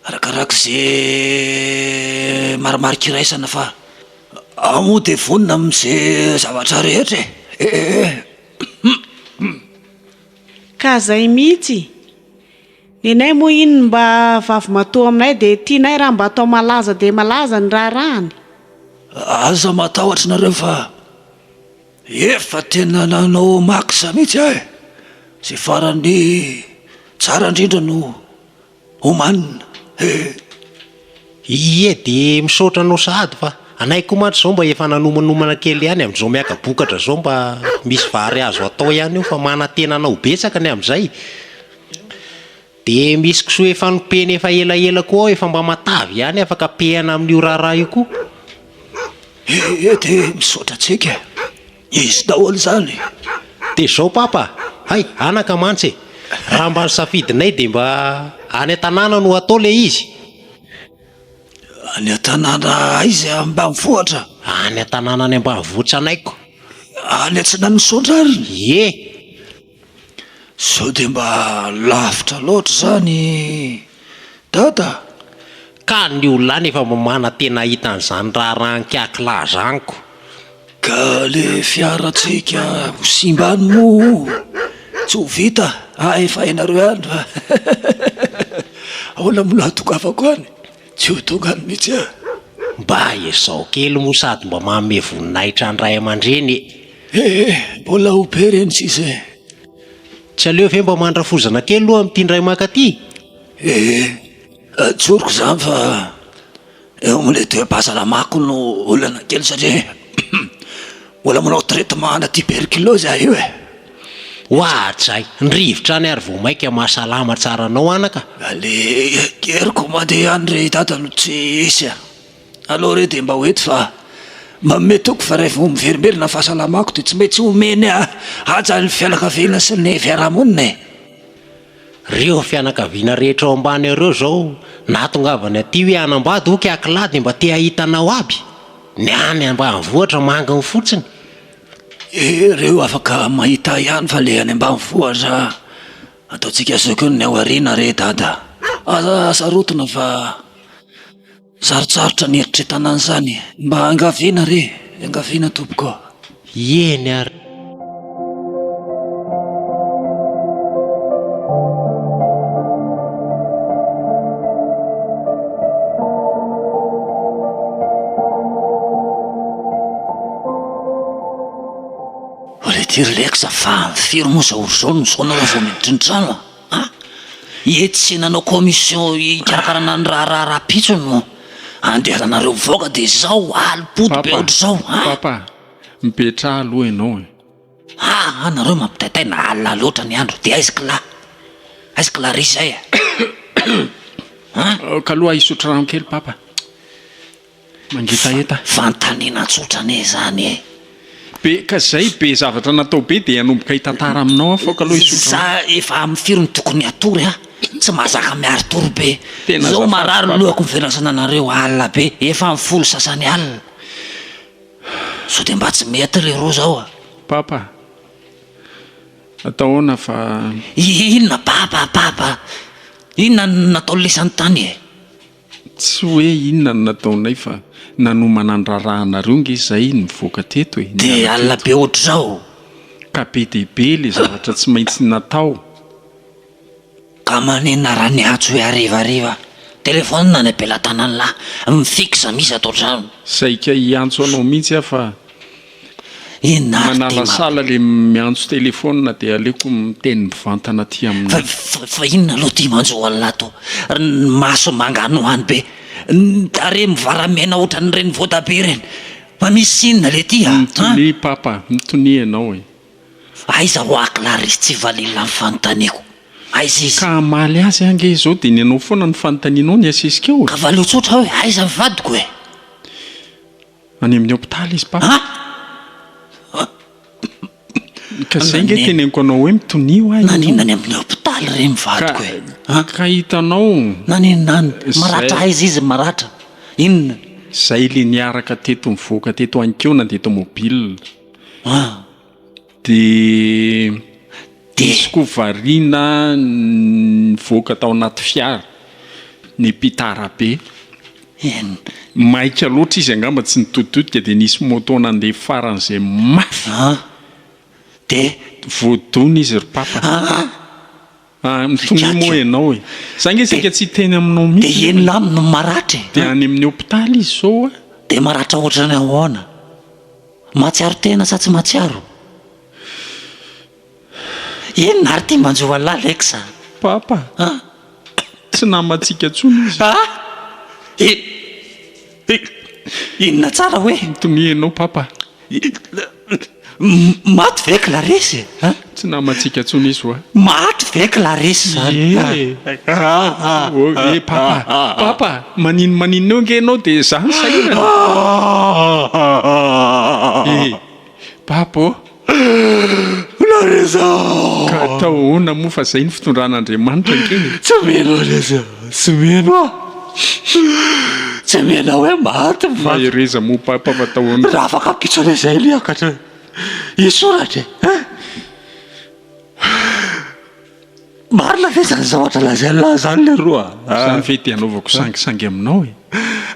[SPEAKER 1] Arakaraka ze marimarika iraisana fa aho moa dia vonona amin'ze zavatra rehetra e! Eh!
[SPEAKER 4] Ka zay mihitsy! Nenay moa iny mba vavimatoa aminay dia tianay raha mba atao malaza dia malaza ny raharahany.
[SPEAKER 1] Aza matahotra nareo fa efa tena nanao max mihitsy aho e! Ze farany tsara indrindra no Oman eh!
[SPEAKER 6] Ie de misaotra anao sahady fa anay koa mantsy zao mba efa nanomanomana kely ihany amin'izao miaka-bokatra zao mba misy vary azo atao ihany eo fa manantena anao betsaka ny amin'izay. De misy kisoa efa nopena efa elaela koa ao efa mba matavy ihany afaka pehana amin'io raharaha io koa.
[SPEAKER 1] Ee de misaotra antsika e! Izy daholo izany.
[SPEAKER 6] Dia zao papa, hay, anaka mantsy e! Raha mba ny safidinay dia mba any an-tanàna no atao ilay izy.
[SPEAKER 1] Any an-tanàna aiza? Ambanivohitra?
[SPEAKER 6] Any an-tanàna any ambanivohitra anaiko.
[SPEAKER 1] Any atsinanan'i Soandrariny?
[SPEAKER 6] Ie.
[SPEAKER 1] Sao dia mba lavitra loatra izany Dada?
[SPEAKER 6] Ka ny olona any efa mba manantena hahita an'izany raharahan-kiakilahy izany ko.
[SPEAKER 1] Ka le fiarantsika ho simba any moa tsy ho vita ah efa hainareo ihany fa ahoana moa no hahatongavako any? Tsy ho tonga any mihitsy aho.
[SPEAKER 6] Mba ezao kely moa sady mba manome voninahitra ny ray aman-dreny e.
[SPEAKER 1] Eh eh, mbola ho be reny sisa e.
[SPEAKER 6] Tsy aleo ve mba mandrafozana kely aloha amin'ity indray maka ity?
[SPEAKER 1] Eh eh, tsoriko izany fa eo amin'ilay toe-pahasalamako no olana kely satria mbola manao traitement ana tuberculose aho io e.
[SPEAKER 6] Oadray, ny rivotra any ary vao maika mahasalama tsara anao anaka.
[SPEAKER 1] Le heriko mandeha any ry dada no tsy hisy a. Aleo re dia mba ho eto fa manome toky fa raha vao miverimberina ny fahasalamako dia tsy maintsy omeny haja ny fianakaviana sy ny fiarahamonina e.
[SPEAKER 6] Reo fianakaviana rehetra ao ambany ao reo zao nahatongavany aty hoe hanambady oky aky dia mba te hahita anao aby, ny any ambanivohitra manginy fotsiny.
[SPEAKER 1] Eh reo afaka mahita ahy ihany fa le any ambanivohitra ataontsika zoky ny ao aoriana re dada. Aza sarotina fa sarotsarotra ny eritreretana an'izany. Mba angaviana re, angaviana tompoko.
[SPEAKER 6] Eny ary.
[SPEAKER 1] Olé ty ry Lex fa firy moa zao ora zao no zao nareo vao miditra ny trano a? Ie tsy nanao commission hikarakarana ny raharaha rahampitso no andehananareo mivoaka de zao alim-pody be ohatr'izao a?
[SPEAKER 2] Papa, mipetraha aloha ianao e.
[SPEAKER 1] Aa nareo mampitaitaina alina loatra ny andro de aiza kla? Aiza Clarisse zay e? An?
[SPEAKER 2] Ka aloha hisotro rano kely papa. Mangetaheta.
[SPEAKER 1] Fanontaniana tsotra anie izany e.
[SPEAKER 2] Be ka zay be zavatra natao be dia hanomboka hitantara aminao aho faoka aloha hisotro
[SPEAKER 1] Za
[SPEAKER 2] rano.
[SPEAKER 1] efa amin'ny firy no tokony hatory a? Tsy mahazaka miari-tory be.
[SPEAKER 2] Tena
[SPEAKER 1] Zao
[SPEAKER 2] azafady
[SPEAKER 1] marary
[SPEAKER 2] papa.
[SPEAKER 1] lohako ny fiandrasana anareo alina be, efa amin'ny folo sasany alina. Sao dia mba tsy mety leroa zao a?
[SPEAKER 2] Papa, atao ahoana fa.
[SPEAKER 1] Inona papa papa? Inona no nataon'lisany tany e?
[SPEAKER 2] Tsy hoe inona no nataonay fa nanomana ny raharahanareo nge zay nivoaka teto e,
[SPEAKER 1] Dia
[SPEAKER 2] niala
[SPEAKER 1] alina
[SPEAKER 2] teto.
[SPEAKER 1] be ohatr'izao?
[SPEAKER 2] Ka be dia be le zavatra tsy maintsy natao.
[SPEAKER 1] Ka maninona raha niantso hoe harivariva? Téléphone any am-pelatanan'lah, mi-fixe misy ato an-trano.
[SPEAKER 2] Saika hiantso anao mihitsy aho fa
[SPEAKER 1] Inona ary ty ma.
[SPEAKER 2] Manalasala le miantso téléphone dia aleoko miteny mivantana aty aminao.
[SPEAKER 1] Fa fa inona aloha ty manjo an'lah to? Ny maso manganohano be, ny tarehy mivaramena ohatran'ireny voatabia ireny. Fa misy inona le ty a?
[SPEAKER 2] Mitonia papa, mitonia ianao e.
[SPEAKER 1] Aiza hoa Clarisse tsy valila ny fanontaniako? Aiza izy?
[SPEAKER 2] Ka hamaly azy aho ange izao dia ny anao foana no fanontanianao ny asesika eo e.
[SPEAKER 1] Ka valio tsotra hoe aiza ny vadiko e?
[SPEAKER 2] Any amin'ny hopitaly izy papa.
[SPEAKER 1] An!
[SPEAKER 2] Ka zay nge teneniko anao hoe mitonia hoa ianao.
[SPEAKER 1] Naninona any amin'ny hopitaly re ny vadiko e?
[SPEAKER 2] Ka ka hitanao.
[SPEAKER 1] Naninona any? Maratra aiza izy maratra? Inona?
[SPEAKER 2] Zay le niaraka teto nivoaka teto anikeo nandeha tomobile.
[SPEAKER 1] An!
[SPEAKER 2] Dia nisy koa variana nivoaka tao anaty fiara, niampita arabe. Maika loatra izy angamba tsy nitoditodika dia nisy moto nandeha faran'izay mafy.
[SPEAKER 1] Dia?
[SPEAKER 2] Voadona izy ry papa. Ah, mitonia moa ianao e. Za nge saika tsy hiteny aminao mihitsy.
[SPEAKER 1] Dia inona aminy no maratra e?
[SPEAKER 2] Dia any amin'ny hopitaly izy izao a.
[SPEAKER 1] Dia maratra ohatran'ny ahoana? Mahatsiaro tena sa tsy mahatsiaro? Inona ary ity manjo an'lah Lex a?
[SPEAKER 2] Papa, tsy namantsika intsony izy.
[SPEAKER 1] Ah! Inona tsara hoe?
[SPEAKER 2] Mitonia ianao Papa.
[SPEAKER 1] Maty ve Clarisse e?
[SPEAKER 2] Tsy namantsika intsony izy hoa.
[SPEAKER 1] Maty ve Clarisse zany?
[SPEAKER 2] Ie. E Papa, Papa, manino maninona eo ange ianao dia za no sahirana. E Papa ô.
[SPEAKER 1] Clarisse
[SPEAKER 2] Ka atao ahoana moa fa zay ny fitondran'Andriamanitra ange e.
[SPEAKER 1] Tsy mino aho lesy a, tsy mino aho. Tsy mino aho hoe maty ny vadiko.
[SPEAKER 2] Mahereza moa Papa fa atao ahoana.
[SPEAKER 1] Raha afaka ampitso anie zay aloha hiakatra hisoratra e. Hein? Marina ve zany zavatra lazain'lah zany leroa a?
[SPEAKER 2] Zany ve dia anaovako sangisangy aminao e?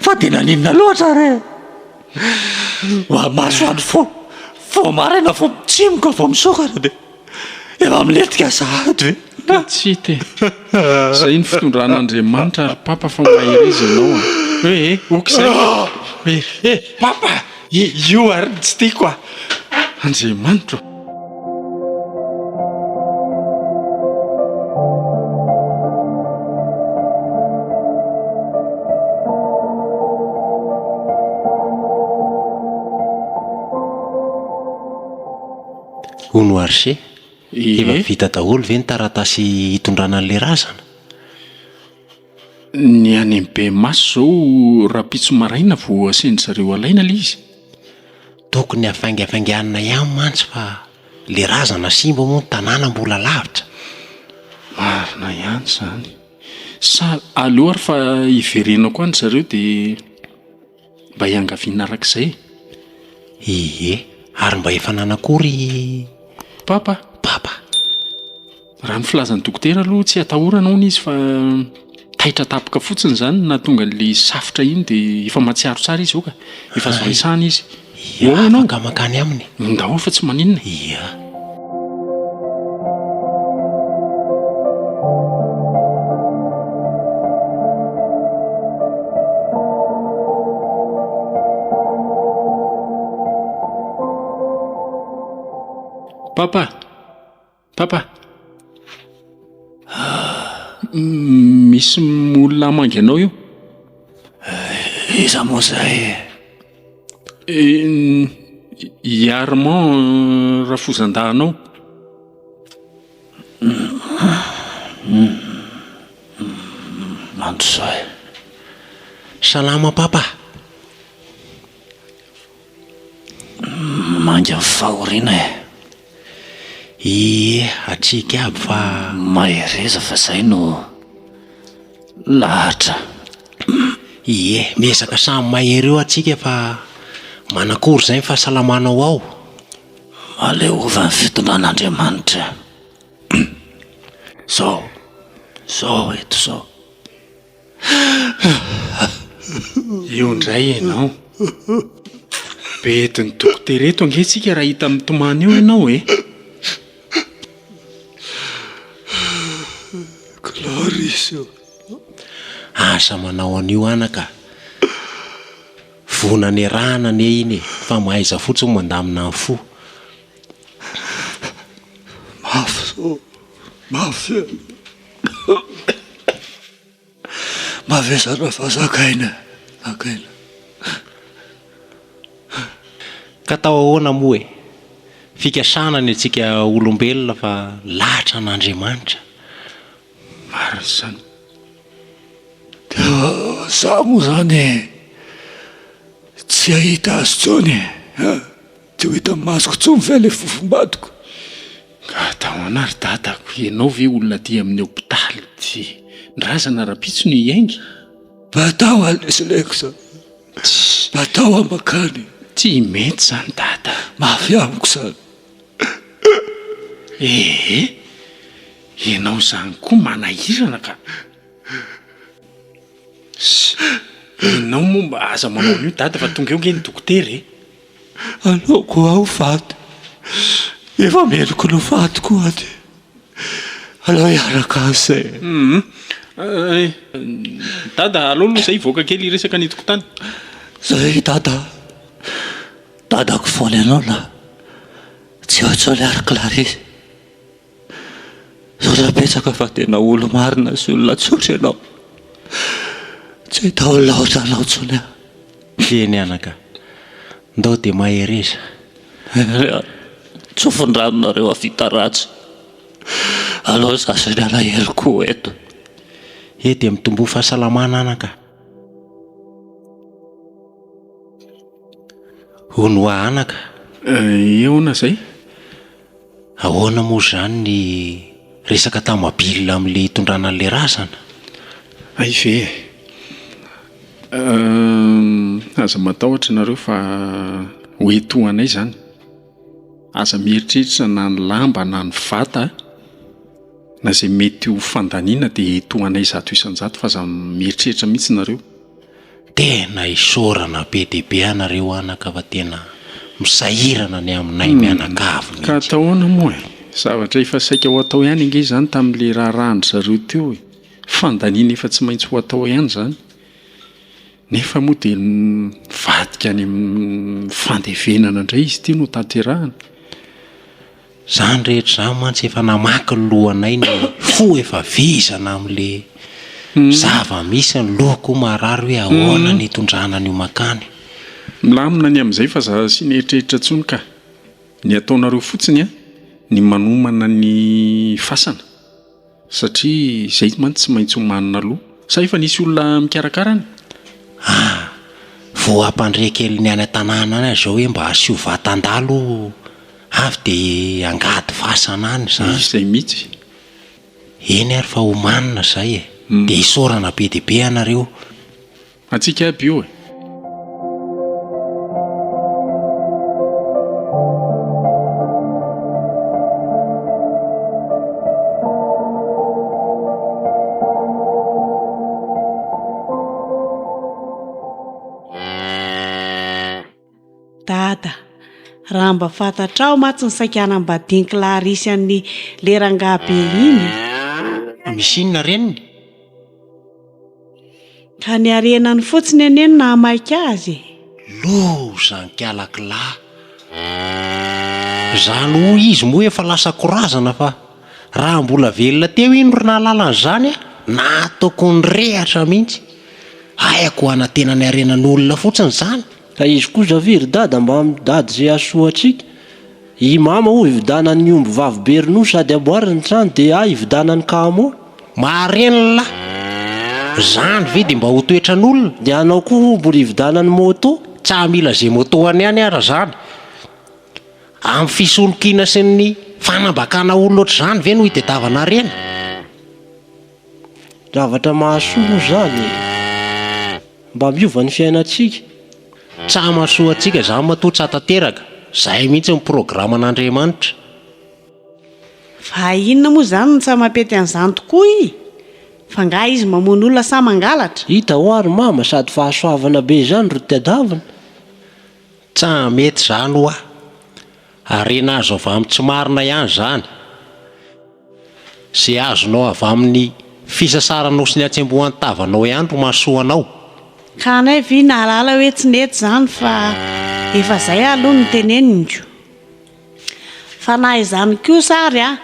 [SPEAKER 1] Fa dia naninona loatra re? Masoandro vao vao maraina vao mitsimoka vao misokatra dia efa milentika sahady ve?
[SPEAKER 2] Ka tsy hita e! Zay ny fitondran'Andriamanitra ry Papa fa mahereza ianao a! Hoe e! Ok zay fa hoe e! Papa! Io ary no tsy tiako a! Andriamanitra ô!
[SPEAKER 6] Hono Archer, efa vita daholo ve ny taratasy hitondrana an'ilay razana?
[SPEAKER 2] Ny any amin'ny Bemaso izao rahampitso maraina vao asain-dry zareo alaina ilay izy.
[SPEAKER 6] Tokony hafaingafainganina ihany mantsy fa le razana simba moa ny tanàna mbola lavitra.
[SPEAKER 2] Marina ihany izany. Sa aleo ary fa hiverenako any zareo dia mba hiangaviana arak'izay e.
[SPEAKER 6] Ie, ary mba efa nanakory i
[SPEAKER 2] Papa?
[SPEAKER 6] Papa.
[SPEAKER 2] Raha ny filazan'ny dokotera aloha tsy atahorana hono izy fa taitra tampoka fotsiny izany no nahatonga an'ilay safotra iny dia efa mahatsiaro tsara izy izao ka. Efa azo resahana izy.
[SPEAKER 6] Ia,
[SPEAKER 2] Ho ao ianao?
[SPEAKER 6] afaka mankany aminy.
[SPEAKER 2] Ndao fa tsy maninona e.
[SPEAKER 6] Ia.
[SPEAKER 2] Papa! Papa! Misy olona hamangy anao io.
[SPEAKER 1] Iza moa izay?
[SPEAKER 2] I Armand rafozan-dahinao.
[SPEAKER 1] andro izao e.
[SPEAKER 6] Salama papa.
[SPEAKER 1] Manga ny fahoriana e.
[SPEAKER 6] Ie, atsika aby fa.
[SPEAKER 1] Mahereza fa zay no lahatra.
[SPEAKER 6] Ie, miezaka samy mahery eo atsika fa manakory zay ny fahasalamanao ao?
[SPEAKER 1] Aleova ny fitondran'Andriamanitra. Zao, zao eto zao.
[SPEAKER 2] Eo indray ianao. Bedin'ny dokotera eto ange tsika raha hita mitomany eo ianao e.
[SPEAKER 7] Clarisse ô.
[SPEAKER 6] Aza manao an'io anaka. Voa nanerahana anie iny e, fa mahaiza fotsiny mandamina ny fo.
[SPEAKER 7] Mafy zao, mafy e. Mavesatra fa zakaina, zakaina.
[SPEAKER 6] Ka atao ahoana moa e? Fikasana ny antsika olombelona fa lahatra an'Andriamanitra.
[SPEAKER 2] Marina izany.
[SPEAKER 7] Dia za moa zany tsy hahita azy intsony e! Tsy ho hitan'ny masoko intsony ve ilay fofombadiko?
[SPEAKER 2] Ka atao ahoana ry dadako, ianao ve olona aty amin'ny hopitaly ity? Ny razana rahampitso no hiainga?
[SPEAKER 7] Batao aho lesy Lex a! Batao aho mankany.
[SPEAKER 2] Tsy mety izany dada.
[SPEAKER 7] Mafy amiko izany.
[SPEAKER 2] Ee, ianao izany koa manahirana ka. Ianao moa mba aza manao an'io dada fa tonga eo nge ny dokotera e.
[SPEAKER 7] Aleoko aho faty. Efa meloky ny ho faty koa aty. Aleo hiaraka azy e.
[SPEAKER 2] Hum. Dada, aleo aloha zay hivoaka kely hiresaka ny tokotany.
[SPEAKER 7] Zay dada. Dadako foana ianao na tsy eo intsony ary Clarisse. Misaotra betsaka fa tena olo-marina sy olona tsotra ianao. Tsy hahita olona ohatranao intsony aho.
[SPEAKER 6] Eny anaka, ndao dia mahereza.
[SPEAKER 1] Tsofin-drano nareo havita ratsy. Aleo za sy ny alaheloko eto.
[SPEAKER 6] He dia mitomboa fahasalamana anaka. Hono hoa anaka.
[SPEAKER 2] Eh, ahoana izay?
[SPEAKER 6] Ahoana moa izany ny resaka tamabile amin'ilay hitondrana an'ilay razana?
[SPEAKER 2] Hay ve e! Aza matahotra nareo fa ho etoanay izany. Aza mieritreritra na ny lamba na ny vata na izay mety ho fandaniana dia etoanay 100% fa aza mieritreritra mihitsy nareo.
[SPEAKER 6] Tena isaorana be dia be anareo anaka fa tena misahirana ny aminay mianakavy
[SPEAKER 2] Ka
[SPEAKER 6] mihitsy.
[SPEAKER 2] atao ahoana moa e? Zavatra efa saika ho atao ihany ange izany tamin'ilay raharahan-dry zareo teo e! Fandaniana efa tsy maintsy ho atao ihany izany. Nefa moa dia mivadika any amin'ny fandevenana indray izy ity no tanterahana.
[SPEAKER 6] Zany rehetra zany mantsy efa namaky ny lohanay ny fo efa vizana amle zava misy ny loha koa marary hoe ahoana ny hitondrana an'io makany.
[SPEAKER 2] Milamina ny amin'izay fa za asiana eritreritra intsony ka. Ny ataonareo fotsiny an, ny manomana ny fasana. Satria izay mantsy tsy maintsy omanina aloha. Sa efa nisy olona mikarakara any?
[SPEAKER 6] Ah! Vao hampandre kely ny any an-tanàna any aho izao hoe mba asio vatan-dalo avy dia angady fasana any izany.
[SPEAKER 2] Izay mihitsy.
[SPEAKER 6] Eny ary fa omanina izay e! Dia isaorana be dia be ianareo.
[SPEAKER 2] Antsika aby io e!
[SPEAKER 4] Dada, raha mba fantatrao mantsy ny saika hanambadian'i Clarisse an'i le rangahy be iny.
[SPEAKER 6] Misy inona reniny?
[SPEAKER 4] Ka ny harenany fotsiny anie no nahamaika azy e!
[SPEAKER 6] Loza ankialakila! Zany hoy izy moa efa lasa korazana fa raha mbola velona teo iny ry nahalala an'izany a, nataoko nirehatra mihitsy. Hay ako hanantena ny harenan'olona fotsiny izany.
[SPEAKER 5] Ka izy kosa ve ry dada mba mitady ze hahasoa antsika? I mama hoy hividanany ny omby vavy be ronono sady amboariny ny trano dia ahy hividanany camo.
[SPEAKER 6] Marenla! Zany ve de mba ho toetran'olona?
[SPEAKER 5] Dia anao koa mbola hividianany moto?
[SPEAKER 6] Tsa mila ze moto any ihany ara zany. Amin'ny fisolokiana sy ny fanambakana olona ohatr'izany ve no hitadiavana harena?
[SPEAKER 5] Zavatra mahasoa moa izany e! Mba miova ny fiainantsika.
[SPEAKER 6] Tsa mahasoa antsika izany matoa tsa tanteraka. Zay mihitsy ny programan'Andriamanitra.
[SPEAKER 4] Fa inona moa izany no tsa mampety an'izany tokoa i? Fa nga izy mamono olona sa mangalatra?
[SPEAKER 5] Hita hoa ry mama sady fahasoavana be izany ry tadiavina.
[SPEAKER 6] Tsa mety izany hoa. Harena azo avy amin'ny tsy marina ihany izany. Izay azonao avy amin'ny fisasaranao sy ny hatsembohan'ny tavanao ihany ro mahasoa anao.
[SPEAKER 4] Ka anay ve nahalala hoe tsy nety izany fa efa izay aloha no teneniko. Fa na izany kosa ary a,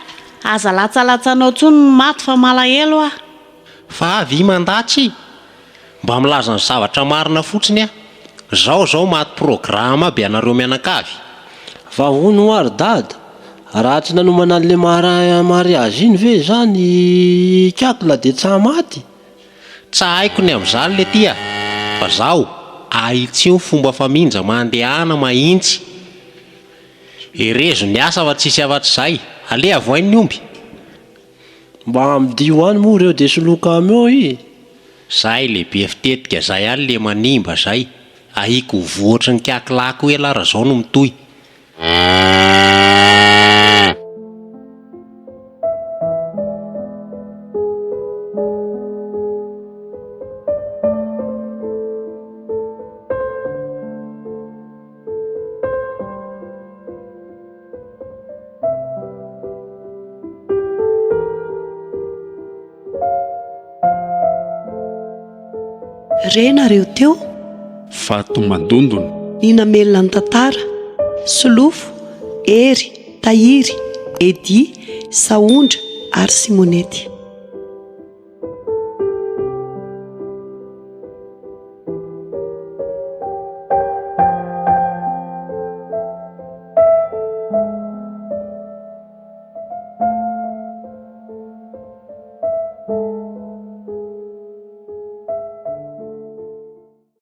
[SPEAKER 4] aza latsalatsanao tsony ny maty fa malahelo aho.
[SPEAKER 6] Fa avy i mandatsy? Mba milaza ny zavatra marina fotsiny aho. Zao zao maty programme aby ianareo mianakavy.
[SPEAKER 5] Fa hono hoa ry dada, raha tsy nanomana an'le mariage iny ve izany i Ikakla de tsa maty?
[SPEAKER 6] Tsa haiko ny amzany le ty a! Fa zaho ahitsio ny fomba faminja mandehana mahintsy. Herezo ny asa fa tsisy afatsy zay. Aleha avohay ny omby.
[SPEAKER 5] Mba amidio any moa ireo de soloa camion i.
[SPEAKER 6] Zay le be fitetika zay any le manimba zay, ahiko ho voa ohatry ny kiakilaky hoe lah raha zao no mitohy.
[SPEAKER 3] Re nareo teo?
[SPEAKER 2] Vato mandondona.
[SPEAKER 3] Ny namelona ny tantara, Solofo, Hery, Tahiry, Eddy, Sahondra ary Simonety.